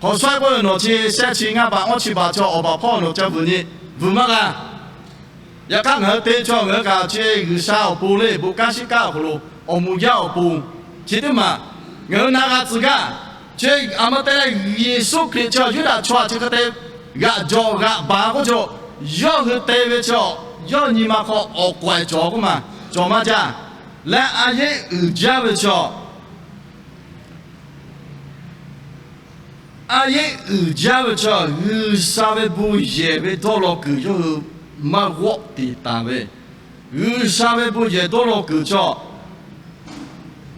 Hk'awꞈ shawˉ k'oˆ ve, nawˬ chi shehˆ chi ngaˇ baꞈ awˇ chi baꞈ chaw awˬ baˬ hpawˇ nawˬ ca vuiˬ nyi, vuiˬ maˇ g'a. Yaꞈ hk'aˇ ngaˬ hui te chaw ngaˬ hui kaꞈ chi G'uiˬsha awˬ pon le, bon kanˉ shiˉ kanˉ awˬ hk'aw lo awˬ moˍ yaˇ awˬ pon chi teˇ maˬ ngaˬ hui na g'a tcuh gaˇ. Chi a ma te leh Yeˍsuˆ Hkriꞈ chaw Yuˇdaꞈ chaw a chi hk'e te g'aꞈ jawꞈ g'aꞈ baˬ k'oˆ chaw, yawˇ hui te ve chaw, yawˇ nyi ma hk'aw awˬ k'awehꞈ cawˬ k'oˆ ma, cawˬ maˇ jaˇ. Leh a yehˉ uiˍ jaˇ ve chaw, a yehˉ uiˍ jaˇ ve chaw, G'uiˬsha ve bon yehˬ ve dawˇ law kuiˬ yawˇ hui maˇ g'awˆ tiˍ taˍ ve, G'uiˬsha ve bon yehˬ dawˇ law kuiˬ chaw,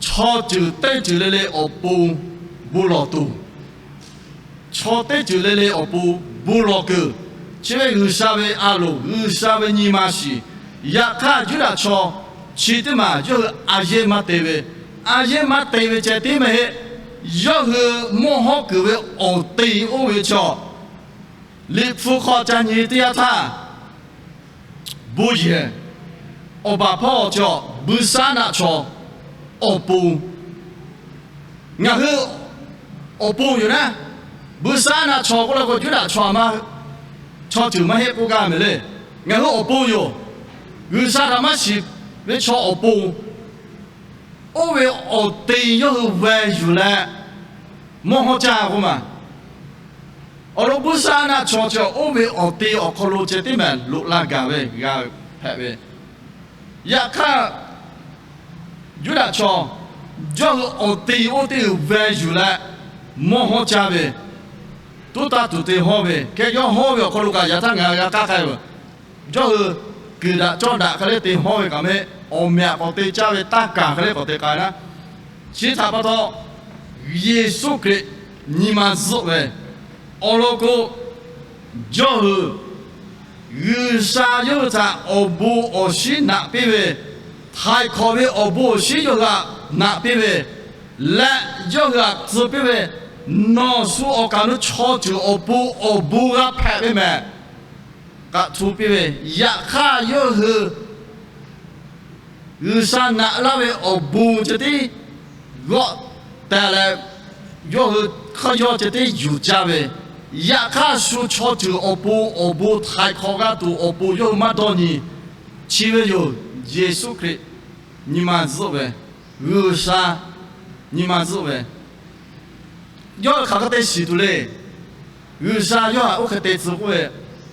chaw ceuˬ teˇ ceuˬ le le awˬ pon bon lawˬ tuˬ, chaw teˇ ceuˬ le le awˬ pon bon lawˬ kuiˬ, chi ve G'uiˬsha ve a loˍ, G'uiˬsha ve nyi ma shiˍ. Yaꞈ hk'aˇ Yuˇdaꞈ chaw chi teˇ maˬ yawˇ hui a yehˉ maˇ te ve, a yehˉ maˇ te ve ceh tiˉ maˇ heˆ. Yawˇ hui mawˇ hawˉ kuiˬ ve awˬ te oˇ ve chaw, Liꞈ hpu hk'aw ca nyi teˇ yanˇ htaˇ, bon yehˬ awˬ baˬ hpawˇ chaw, buiˇshaˆaˉnaˆ chaw awˬ pon, ngaˬ hui awˬ pon yoˬ naˉ. Buiˇshaˆaˉnaˆ chaw k'oˆ la k'o, Yuˇdaꞈ chaw a ma, chaw ceuˬ maˇ heˆ k'oˆ gaˇ mehˍ le. Ngaˬ hui awˬ pon yoˬ. G'uiˬsha htaꞈ maˇ shiˍ ve chaw awˬ pon, oˇ ve awˬ te yawˇ hui weh yuˬ leh mawˇ hawˉ caˇ k'oˆ ma. Awˬ lawn buiˇshaˆaˉnaˆ chaw chi oˇ ve awˬ te awˬ hk'aw lo ceh tiˉ mehˍ loꞈ la gaˬ ve g'a hpehꞈ ve. Yaꞈ hk'aˇ, Yuˇdaꞈ chaw yawˇ hui awˬ te oˇ teˇ g'uiˬ weh yuˬ leh mawˇ hawˉ caˇ ve, tuˉ taˇ tuˬ te hawˇ ve, hk'e yawˇ hawˇ ve awˬ hk'aw lo kaꞈ yaꞈ htaˇ ngaˬ g'a k'aˉ k'ai ve, yawˇ hui kuiˬ daꞈ cawˇ daꞈ hk'e le te hawˇ ve kaꞈ mehˍ, awˬ mehꞈ k'awꞈ te caˇ ve taˇ kaˬ hk'e le k'awꞈ te k'ai naˉ. Chi htaꞈ pa taw, Yeˍsuˆ Hkriꞈ nyi ma zuhˆ ve awˬ lawn k'o, yawˇ hui G'uiˬsha yawˇ hui htaꞈ awˬ bon awˬ shinˉ naꞈ piˇ ve, htaiˍ hk'awꞈ ve awˬ bon awˬ shinˉ yawˇ hui htaꞈ naꞈ piˇ ve, leh yawˇ hui htaꞈ tcuh piˇ ve, Nawˬ shu awˬ kaˍ lo chaw ceuˬ awˬ pon awˬ bon g'a hpehꞈ ve mehˍ. K'aꞈ hto piˇ ve, yaꞈ hk'aˇ yawˇ hui G'uiˬsha naꞈ laˇ ve awˬ bon ceh tiˉ g'awˆ teh leh, yawˇ hui hk'aˇ yawˇ ceh tiˉ yuˬ caˇ ve. Yaꞈ hk'aˇ shu chaw ceuˬ awˬ pon awˬ bon htaiˍ hk'awꞈ g'a tuˬ awˬ pon yawˇ hui maˇ dawˇ nyi. Chi ve yoˬ, Yeˍsuˆ Hkriꞈ nyi ma zuhˆ ve, G'uiˬsha nyi ma zuhˆ ve. Yawˇ hui hk'aˬ hk'e te shiˍ tuˬ le. G'uiˬsha yawˇ htaꞈ oˇ hk'e te tcuh k'oˆ ve,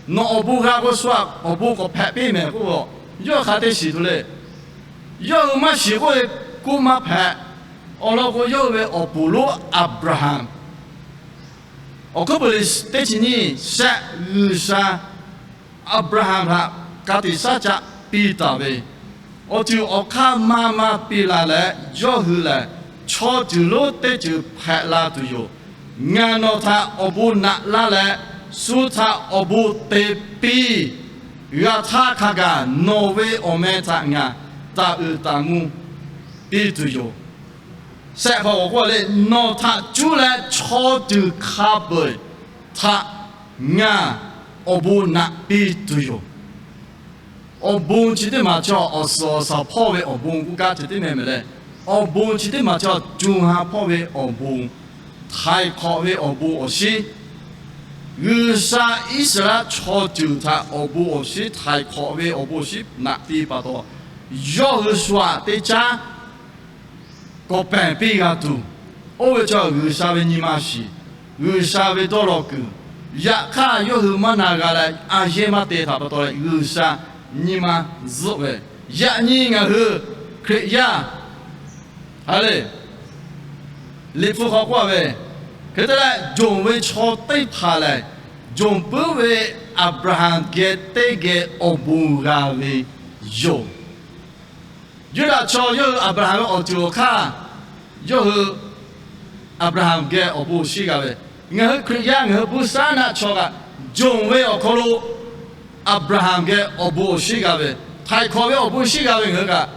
nawˬ awˬ bon g'a k'o shu htaꞈ awˬ bon k'awꞈ hpehꞈ piˇ mehˍ k'oˆ ve, yawˇ hui hk'aˬ hk'e te shiˍ tuˬ le. Yawˇ hui maˇ shiˍ k'oˆ ve, k'oˆ maˇ hpehꞈ. Awˬ lawn k'o, yawˇ hui ve awˬ puˍ lonˉ Aˍbraˍhanˍ, awˬ hkuiˉ puiˍ liꞈ teˇ chi nyiˇ shehˆ, G'uiˬsha Aˍbraˍhanˍ htaꞈ ka tiꞈ shaˉ caˆ piˇ taˍ ve, awˬ ceuˬ awˬ hk'aˇ maˇ maˇ piˇ la leh, yawˇ hui lehˬ chaw ceuˬ lonˉ teˇ ceuˬ hpehꞈ la tuˬ yoˬ. Ngaˬ nawˬ htaꞈ awˬ bon naꞈ laˇ leh, shu htaꞈ awˬ bon te piˇ. G'a htaˇ hk'a gaˬ nawˬ ve awˬ meh htaꞈ ngaˬ taˍ uiˍ taˍ mvuh piˇ tuˬ yoˬ. Shehˆ hk'aw k'awꞈ k'oˆ leh, nawˬ htaꞈ cuˇ leh chaw ceuˬ hk'a peu-eˬ htaꞈ ngaˬ awˬ bon naꞈ piˇ tuˬ yoˬ. Awˬ bon chi teˇ maˬ chaw awˬ suhˍ awˬ shaˍ hpawˇ ve awˬ bon k'oˆ kaˇ ceh tiˉ meh mehˍ leh, awˬ bon chi teˇ maˬ chaw co ha hpawˇ ve awˬ bon, htaiˍ hk'awꞈ ve awˬ bon awˬ shinˉ, G'uiˬsha Iˉsaˍreˍlaˆ chaw ceuˬ htaꞈ awˬ bon awˬ shinˉ, htaiˍ hk'awꞈ ve awˬ bon awˬ shinˉ naꞈ piˇ pa taw, yawˇ hui shu aꞈ teˇ caˉ k'awꞈ pehˬ piˇ g'a tuˬ, oˇ ve chaw G'uiˬsha ve nyi ma shiˍ, G'uiˬsha ve dawˇ law kuiˬ. Yaꞈ hk'aˇ yawˇ hui maˇ na g'a leh, a yehˇ maˇ te htaꞈ pa taw leh G'uiˬsha nyi ma zuhˆ ve. Yaꞈ nyi ngaˬ hui Hkriꞈ yaˇ ha le, Liꞈ hpu hk'aw k'oˆ ve, hk'e te leh, jawˬ ve chaw teˇ hpaˍ lehˬ, jawˬ puiˉ ve Aˍbraˍhanˍ geh teˇ geh awˬ bon g'a ve yoˬ. Yuˇdaꞈ chaw yawˇ hui Aˍbraˍhanˍ ve awˬ ceuˬ awˬ hk'aˇ, yawˇ hui Aˍbraˍhanˍ geh awˬ bon awˬ shinˉ g'a ve. Ngaˬ hui Hkriꞈ yaˇ ngaˬ hui buiˇshaˆaˉnaˆ chaw kaꞈ, jawˬ ve awˬ hk'aw lo Aˍbraˍhanˍ geh awˬ bon awˬ shinˉ g'a ve, htaiˍ hk'awꞈ ve awˬ bon awˬ shinˉ g'a ve ngaˬ hui kaꞈ,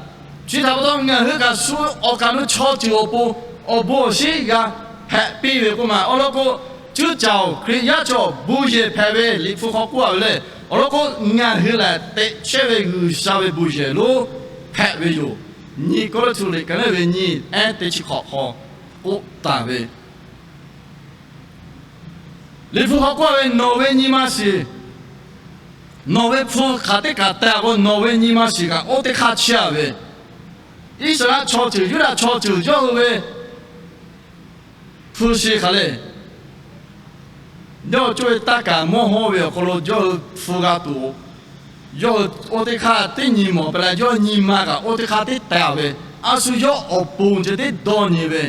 chi htaꞈ pa taw ngaˬ hui kaꞈ shu awˬ kaˍ lo chaw ceuˬ awˬ pon awˬ bon awˬ shinˉ g'a hpehꞈ piˇ ve k'oˆ ma. Awˬ lawn k'o, cuˇ caˍ-oˬ, Hkriꞈ yaˇ chaw bon yehˬ hpehꞈ ve Liꞈ hpu hk'aw k'oˆ a ve le. Awˬ lawn k'o, ngaˬ hui lehˬ teꞈ chehˇ ve G'uiˬsha ve bon yehˬ lonˉ hpehꞈ ve yoˬ. Nyi Kawˇrenˍhtuˆ liꞈ ka neˉ ve nyi, ehˉ teˇ chi hk'awꞈ hk'aw k'oˆ taˍ ve, Liꞈ hpu hk'aw k'oˆ ve, nawˬ ve nyi ma shiˍ, nawˬ ve hpu hk'aˬ teˇ kaꞈ teh k'o, nawˬ ve nyi ma shiˍ kaꞈ oˇ teˇ hk'aˇ chehˇ a ve. Iˉsaˍreˍlaˆ chaw ceuˬ, Yuˇdaꞈ chaw ceuˬ yawˇ hui ve hpu shi hk'aˬ le. Yawˇ hui cawˇ ve taˇ kaˍ mawˇ hawˇ ve awˬ hk'aw lo yawˇ hui hpu g'a tuˬ, yawˇ hui oˇ teˇ hk'aˇ teˇ nyi mawˬ pa leh, yawˇ nyi ma kaꞈ oˇ teˇ hk'aˇ teˇ teh a ve, a shu yawˇ awˬ pon ceh tiˉ dawˇ nyi ve.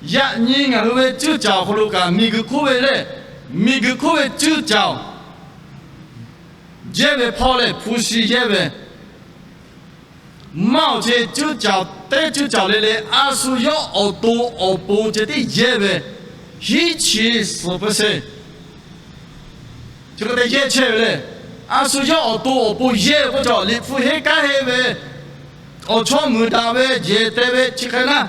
Yaꞈ nyi ngaˬ hui ve cuˇ caˍ awˬ hk'aw lo kaꞈ miˬguiˬ hk'oˆ ve le, miˬguiˬ hk'oˆ ve cuˇ caˍ-oˬ, yehˇ ve hpawˇ leh hpu shi yehˇ ve maˇ awˬ ce cuˇ caˍ teˇ cuˇ caˍ le le, a shu yawˇ awˬ to awˬ pon ceh tiˉ yehˇ ve, hiˉ chi suhˍ peuˬ sheˍ. Chi hk'e te yehˇ chehˇ ve le. A shu yawˇ awˬ to awˬ pon yehˇ ve k'oˆ cawˬ, Liꞈ hpu henˇ kanˉ henˇ ve, awˬ chawˇ muiˬ daꞈ ve, yehˬ te ve chi hk'e naˇ,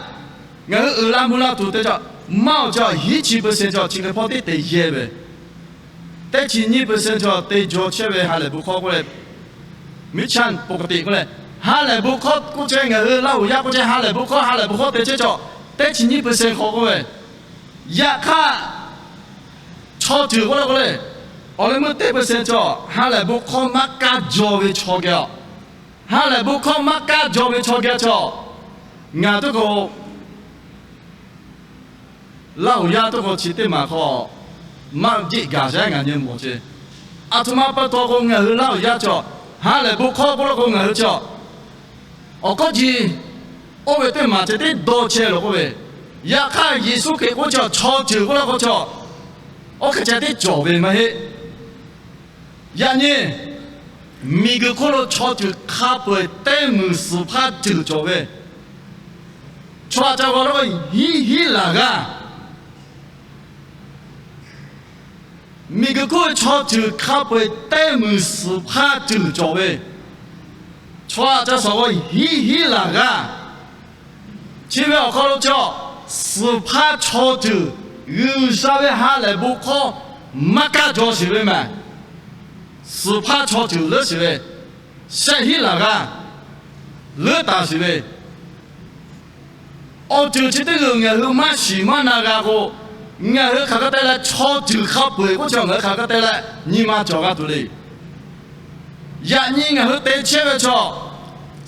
ngaˬ hui uiˍ la mvuh la tuˬ te cawˬ, maˇ awˬ cawˬ hiˉ chi peuˬ sheˍ cawˬ chi hk'e hpawˇ tiˉ te yehˇ ve. Teˇ chi nyiˇ peuˬ sheˍ cawˬ te jaw chehˇ ve ha lehˬ bon hkawˇ k'oˆ leh, miˉ chaˇ ปกติ k'oˆ leh, ha lehˬ bon hkawˇ k'oˆ chehˇ ngaˬ hui Laˇhuˍ yaˇ k'oˆ chehˇ ha lehˬ bon hkawˇ ha lehˬ bon hkawˇ te chehˇ cawˬ, teˇ chi nyiˇ peuˬ sheˍ hk'aw k'oˆ ve, yaꞈ hk'aˇ chaw ceuˬ k'oˆ le k'oˆ le, awˬ leh meuˇ teˇ peuˬ sheˍ cawˬ ha lehˬ bon hkawˇ maˇ kaˇ jaw ve chaw geh a, ha lehˬ bon hkawˇ maˇ kaˇ jaw ve chaw geh cawˬ, ngaˬ tuˉ k'o Laˇhuˍ yaˇ tuˉ k'o chi teˇ maˬ hk'aw maˇ jeˆ gaˬ sheˍ ngaˬ nyi mawˬ ce. Aˬ htoꞈ ma pa taw k'o ngaˬ hui Laˇhuˍ yaˇ cawˬ, ha lehˬ bon hkawˇ k'oˆ la k'o ngaˬ hui cawˬ, awˬ kawˉ ji oˇ ve teˇ maˬ ceh tiˉ dawˇ chehˇ lo k'oˆ ve, yaꞈ hk'aˇ Yeˍsuˆ Hkriꞈ k'oˆ cawˬ chaw ceuˬ k'oˆ la k'o cawˬ, oˇ hk'e ceh tiˉ cawˬ ve maˇ heˆ. Yaꞈ nyi miˬguiˬ hk'oˆ lo chaw ceuˬ hk'a peu-eˬ teˇ muiˬ suhˍ hpaˇ ceuˬ cawˬ ve, chaw aꞈ ca g'aw la k'o hiˉ hiˉ laˬ g'aˇ. Miˬguiˬ hk'oˆ ve chaw ceuˬ hk'a peu-eˬ teˇ muiˬ suhˍ hpaˇ ceuˬ cawˬ ve, chaw aꞈ ca suhˍ g'aw hiˉ hiˉ laˬ g'aˇ. Chi ve awˬ hk'aw lo cawˬ suhˍ hpaˇ chaw ceuˬ G'uiˬsha ve ha lehˬ bon hkawˇ maˇ kaˇ jaw sheˍ ve mehˍ. Suhˍ hpaˇ chaw ceuˬ leuˉ sheˍ ve, shehˆ hinˉ laˬ g'aˇ leuˉ taˍ sheˍ ve, awˬ ceuˬ chi teˇ g'uiˬ ngaˬ hui maˇ shiˍ maˇ na g'a k'o, ngaˬ hui hk'aˬ hk'e te leh chaw ceuˬ hk'a peu-eˬ k'oˆ chi ngaˬ hui hk'aˬ hk'e te leh nyi ma cawˬ g'a tuˬ le. Yaꞈ nyi ngaˬ hui te chehˇ ve chaw,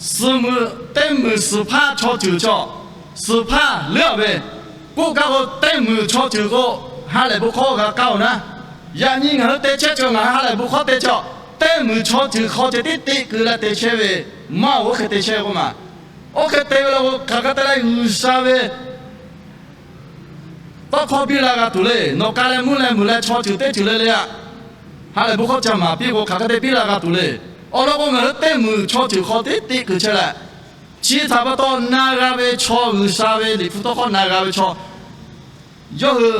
suhˍ muiˬ teˇ muiˬ suhˍ hpaˇ chaw ceuˬ chaw, suhˍ hpaˇ leuˉ-a ve, k'oˆ gaˇ k'o teˇ muiˬ chaw ceuˬ k'o, ha lehˬ bon hkawˇ g'a kaˇ-oˬ naˉ. Yaꞈ nyi ngaˬ hui te chehˇ chaw ngaˬ hui ha lehˬ bon hkawˇ te chaw, teˇ muiˬ chaw ceuˬ hk'aw ceh tiˉ teꞈ keu leh te chehˇ ve, maˇ-oˬ oˇ hk'e te chehˇ k'oˆ ma. Oˇ hk'e te ve la k'o hk'aˬ hk'e te leh G'uiˬsha ve tawˇ hkawˇ biˇ la g'a tuˬ le. Nawˬ k'ai leh mvuhˇ leh mvuhˬ leh chaw ceuˬ teˇ ceuˬ le le-a, ha lehˬ bon hkawˇ ca maˍ piˇ k'o hk'aˬ hk'e te biˇ la g'a tuˬ le. Awˬ lawn k'o ngaˬ hui teˇ muiˬ chaw ceuˬ hk'aw tiˉ teꞈ keu chehˇ leh, chi htaꞈ pa taw na g'a ve chaw, G'uiˬsha ve Liꞈ hpu tawˇ hkawˇ na g'a ve chaw, yawˇ hui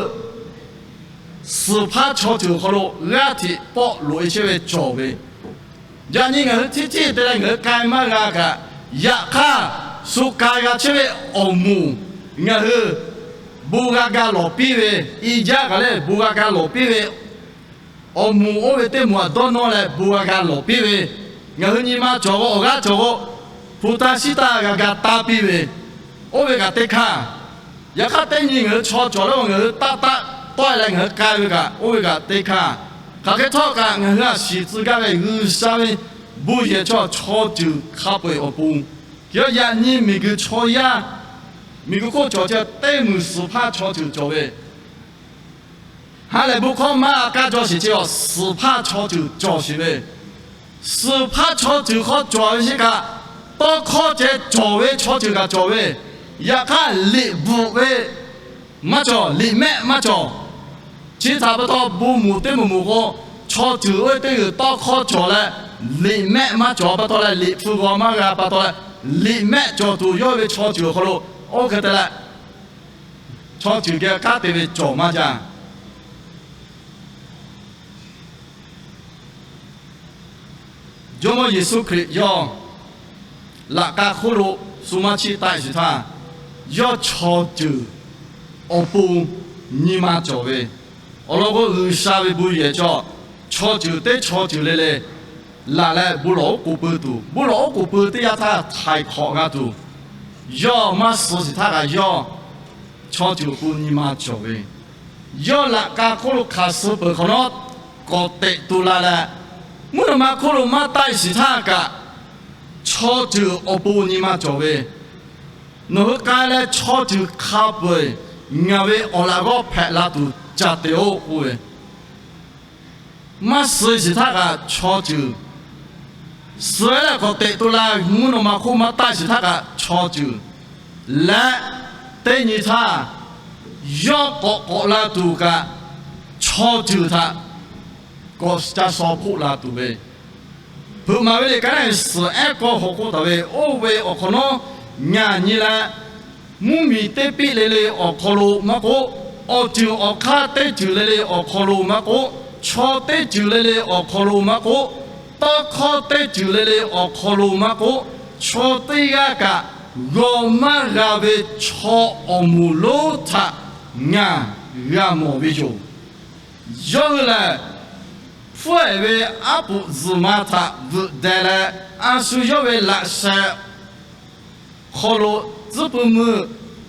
suhˍ hpaˇ chaw ceuˬ awˬ hk'aw lo g'aˇ hteꞈ pawˆ loꞈ-e chehˇ ve cawˬ ve, yaꞈ nyi ngaˬ hui hteˇ hteˇ te leh ngaˬ hui k'ai maˇ g'a kaꞈ, yaꞈ hk'aˇ shu k'ai g'a chehˇ ve awˬ moˍ ngaˬ hui bon g'a ga lawˬ piˇ ve, i jaˇ kaꞈ lehˬ bon g'a ga lawˬ piˇ ve, awˬ moˍ oˇ ve teˇ moˍ aꞈ dawˇ nawˇ leh bon g'a ga lawˬ piˇ ve, ngaˬ hui nyi ma cawˬ k'o awˬ g'aˇ cawˬ k'o, hpu taˇ shiˉ taˇ g'a ga taˇ piˇ ve, oˇ ve kaꞈ teˇ hkanˇ. Yaꞈ hk'aˇ teˇ nyi ngaˬ hui chaw cawˬ leh ngaˬ hui taˆ taˆ tawˆ-e leh ngaˬ hui k'ai ve kaꞈ oˇ ve kaꞈ teˇ hkanˇ. Hk'aˬ hk'e htawˇ kaꞈ ngaˬ hui a shiˍ tcuh gaˇ ve G'uiˬsha ve bon yehˬ chaw, chaw ceuˬ hk'a peu-eˬ awˬ pon, yaꞈ nyi miˬguiˬ chaw yaˇ, miˬguiˬ hk'oˆ cawˬ ceh teˇ muiˬ suhˍ hpaˇ chaw ceuˬ cawˬ ve, ha lehˬ bon hkawˇ maˇ kaˇ jaw sheˍ ceh awˬ suhˍ hpaˇ chaw ceuˬ cawˬ sheˍ ve, suhˍ hpaˇ chaw ceuˬ hk'aw cawˬ ve sheˍ kaꞈ, tawˇ hkawˇ ceh cawˬ ve chaw ceuˬ kaꞈ cawˬ ve, yaꞈ hk'aˇ liꞈ bvuhꞈ ve maˇ cawˬ, liꞈ mehˆ maˇ cawˬ. Chi htaꞈ pa taw bon moˍ teˇ moˍ moˍ k'o, chaw ceuˬ oˇ ve teˇ g'uiˬ tawˇ hkawˇ cawˬ leh, liꞈ mehˆ maˇ cawˬ pa taw leh liꞈ hpu g'aw maˇ g'a pa taw leh, liꞈ mehˆ cawˬ tuˬ yawˇ ve chaw ceuˬ awˬ hk'aw lo oˇ hk'e te leh, chaw ceuˬ geh kanˉ te ve cawˬ maˇ jaˇ. Jawˇmawˇ Yeˍsuˆ Hkriꞈ yawˇ laꞈ ka hk'oˆ lo shu maˇ chiˆ taˆ-e sheˍ htaˇ, yawˇ chaw ceuˬ awˬ pon nyi ma cawˬ ve, awˬ lawn k'o G'uiˬsha ve bon yehˬ chaw, chaw ceuˬ teˇ chaw ceuˬ le le laˬ leh bon lawˬ oˉ k'oˍ pui tuˬ, bon lawˬ oˉ k'oˍ pui teˇ yanˇ htaˇ htaiˍ hk'awꞈ g'a tuˬ, yawˇ maˇ suh sheˍ htaˇ kaꞈ yawˇ chaw ceuˬ awˬ pon nyi ma cawˬ ve, yawˇ laꞈ ka hk'oˆ lo hk'aˬ suh peuˬ hk'awꞈ nawˉ k'awꞈ teꞈ tu la leh, mvuhˇ naw ma hk'oˆ lo maˇ taˆ-e sheˍ htaˇ kaꞈ, chaw ceuˬ awˬ pon nyi ma cawˬ ve, nawˬ hui k'ai leh chaw ceuˬ hk'a peu-eˬ ngaˬ ve awˬ laꞈ g'awˇ hpehꞈ la tuˬ ca te-oˆ k'oˆ ve, maˇ suh sheˍ htaˇ kaꞈ chaw ceuˬ, suh-e leh k'awꞈ teꞈ tu la, mvuhˇ naw ma hk'oˆ maˇ taˆ sheˍ htaˇ kaꞈ chaw ceuˬ leh, teˇ nyi htaˇ yawˇ k'awꞈ k'awꞈ la tuˬ kaꞈ, chaw ceuˬ htaꞈ k'awꞈ ca shaw hpoˆ la tuˬ ve, hpeuꞈ maˍ ve le ka neˉ suhˍ ehˉ kawˇ haw k'oˆ taˍ ve, oˇ ve awˬ hk'awꞈ nawˉ ngaˬ nyi leh, mvuhˇmiˬ teˇ piˆ le le awˬ hk'aw lo maˇ k'oˆ, awˬ ceuˬ awˬ hk'aˇ teˇ ceuˬ le le awˬ hk'aw lo maˇ k'oˆ, chaw teˇ ceuˬ le le awˬ hk'aw lo maˇ k'oˆ, tawˇ hkawˇ teˇ ceuˬ le le awˬ hk'aw lo maˇ k'oˆ, chaw teˇ g'aˇ kaꞈ g'aw maˇ g'a ve chaw awˬ moˍ lonˉ htaꞈ ngaˬ g'a mawˬ ve yoˬ. Yawˇ hui lehˬ, hpfuhˆ-ehˍ ve aˉ poꞈ zuhˬ ma htaꞈ veuꞈ deh leh, a shu yawˇ ve laꞈ sheh hk'aw lo tcuhˉ pui mui,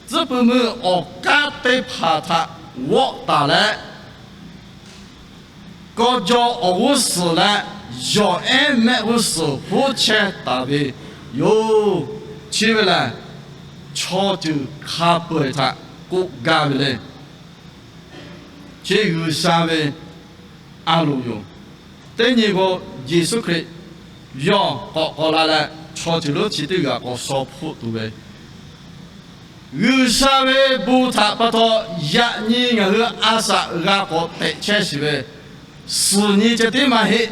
tcuhˉ pui mui awˬ kanˉ teˇ hpaˍ htaꞈ g'awˆ taˍ leh, kawˇ jaw awˬ g'uˇ suhˍ leh yawˬ ehˉ mehˆ g'uˇ suhˍ huˉ chehˇ taˍ ve yoˬ. Chi ve lehˬ, chaw ceuˬ hk'a peu-eˬ htaꞈ k'oˆ gaˇ ve le. Chi G'uiˬsha ve a loˍ yoˬ. Teˇ nyi k'o, Yeˍsuˆ Hkriꞈ yawˇ k'awꞈ k'awꞈ la leh chaw ceuˬ lonˉ chi teˇ g'aˇ k'awꞈ shaw hpoˆ tuˬ ve, G'uiˬsha ve bon htaꞈ pa taw yaꞈ nyi ngaˬ hui a shaꞈ g'a k'awꞈ teꞈ chehˇ shiˍ ve, suhˍ nyi ceh tiˉ maˇ heˆ.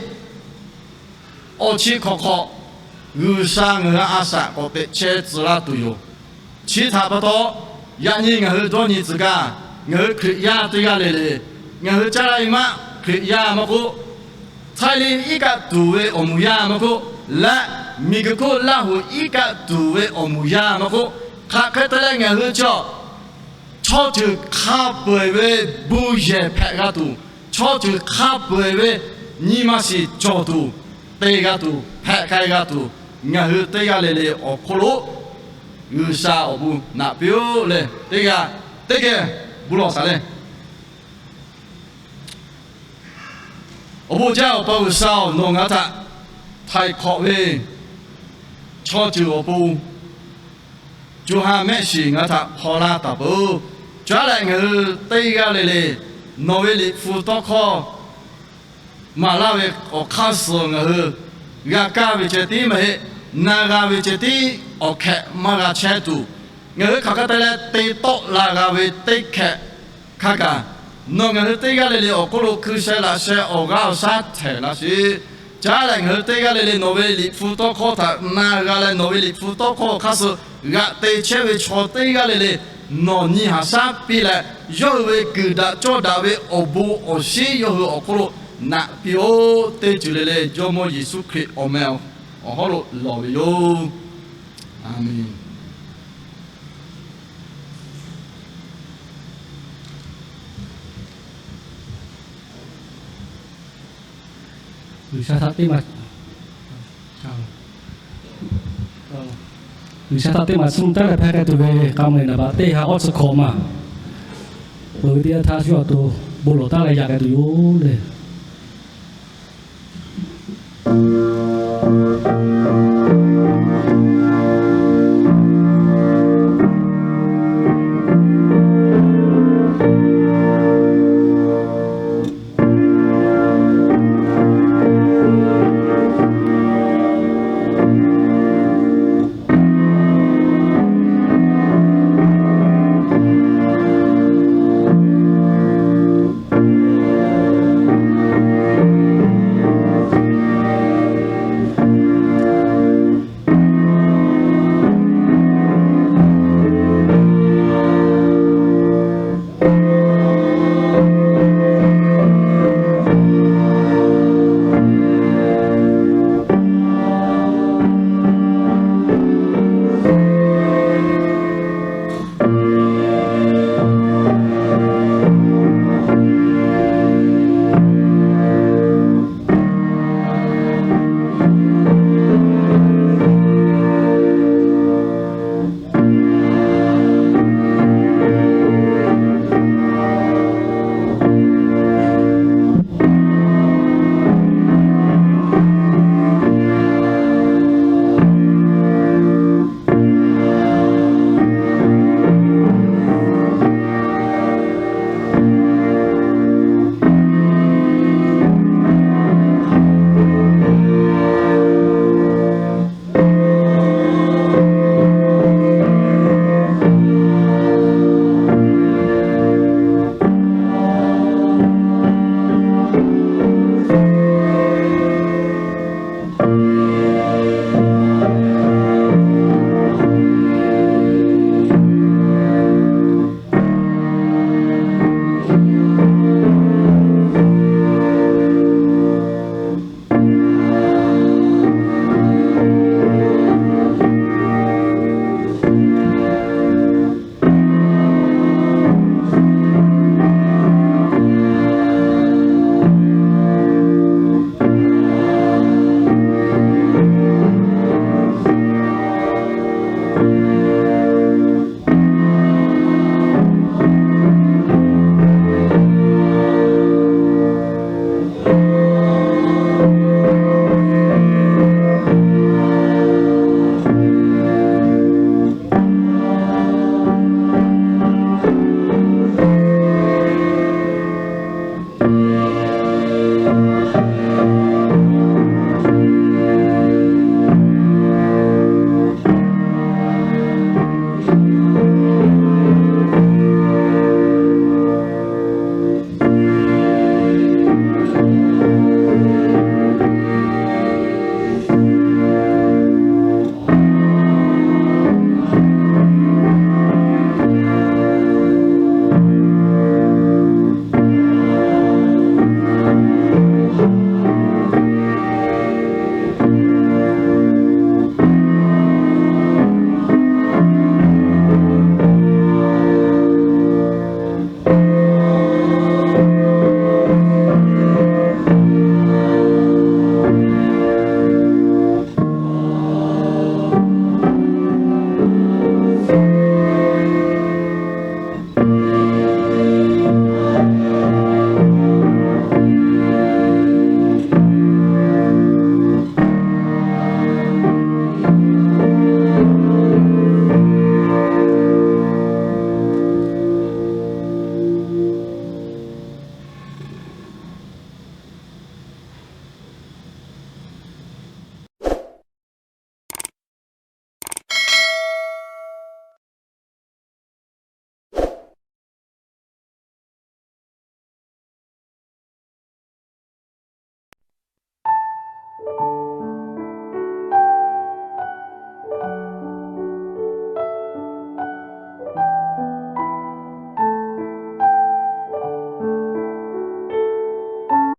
Awˬ chi hk'awꞈ hk'awꞈ G'uiˬsha ngaˬ hui a shaꞈ k'awꞈ teꞈ chehˇ tcuh laˇ tuˬ yoˬ. Chi htaꞈ pa taw, yaꞈ nyi ngaˬ hui dawˇ nyi tcuh gaˇ, ngaˬ hui Hkriꞈ yaˇ teˇ g'aˇ le le, ngaˬ hui caˇ la-e maˆ Hkriꞈ yaˇ maˇ k'oˆ, Htaiˇ le iˉ kaˆ tuˬ ve awˬ moˍ yaˇ maˇ k'oˆ, leh miˬguiˬ hk'oˆ Laˇ hoꞈ iˉ kaˆ tuˬ ve awˬ moˍ yaˇ maˇ k'oˆ, hk'aˬ hk'e te leh ngaˬ hui chaw chaw ceuˬ hk'a peu-eˬ ve bon yehˬ hpehꞈ g'a tuˬ, chaw ceuˬ hk'a peu-eˬ ve nyi ma shiˍ cawˬ tuˬ, te g'a tuˬ, hpehꞈ k'ai g'a tuˬ, ngaˬ hui teˇ g'aˇ le le awˬ hk'oˆ lo G'uiˬsha awˬ bon naꞈ piˇ-oˆ leh, teˇ g'aˇ teˇ geh bon lawˬ shaˍ leh, Awˬ bon jaˇ Awˬ pa G'uiˬsha-oˬ, nawˬ ngaˬ htaꞈ htaiˍ hk'awꞈ ve chaw ceuˬ awˬ pon co ha mehˆ shiˍ ngaˬ htaꞈ hpaw laˇ taˍ peuˬ. Caˉ leh ngaˬ hui teˇ g'aˇ le le nawˬ ve Liꞈ hpu tawˇ hkawˇ maˍ laˇ ve awˬ hk'aˇ suh ngaˬ hui g'a kaˇ ve ceh tiˉ maˇ heˆ, na g'a ve ceh tiˉ awˬ hkehꞈ maˇ g'a chehˇ tuˬ, ngaˬ hui hk'aˬ hk'e te leh te tawˆ la g'a ve teˇ hkehꞈ hk'a gaˬ, nawˬ ngaˬ hui teˇ g'aˇ le le awˬ hk'oˆ lo hkui sheh laꞈ sheh awˬ g'aˇ awˬ shaˉ htehˍ laˇ sheˍ. Caˉ leh ngaˬ hui teˇ g'aˇ le le nawˬ ve Liꞈ hpu tawˇ hkawˇ htaꞈ na g'a leh, nawˬ ve Liꞈ hpu tawˇ hkawˇ awˬ hk'aˇ suh g'aꞈ te chehˇ ve chaw teˇ g'aˇ le le nawˬ nyi haꞈ shaˉ piˇ leh, yawˇ hui ve kuiˬ daꞈ cawˇ daꞈ ve awˬ bon awˬ shinˉ yawˇ hui awˬ hk'oˆ lo naꞈ piˇ-oˆ. Teˇ ceuˬ le le Jawˇmawˇ Yeˍsuˆ Hkriꞈ awˬ meh awˬ hawˉ lo lawˬ ve yoˬ. A menˬ. G'uiˬsha htaꞈ teˇ maˬ, G'uiˬsha htaꞈ teˇ maˬ suh taˉ leh hpehˇ k'ai tuˬ ve k'a meuˬ naˍ baꞈ teˇ ha awˉ tcuh hkawꞈ maˬ, peuˬ ve teˇ yanˇ htaˇ shu awˬ to bon lawˬ taˉ leh yaꞈ k'ai tuˬ yoˬ le.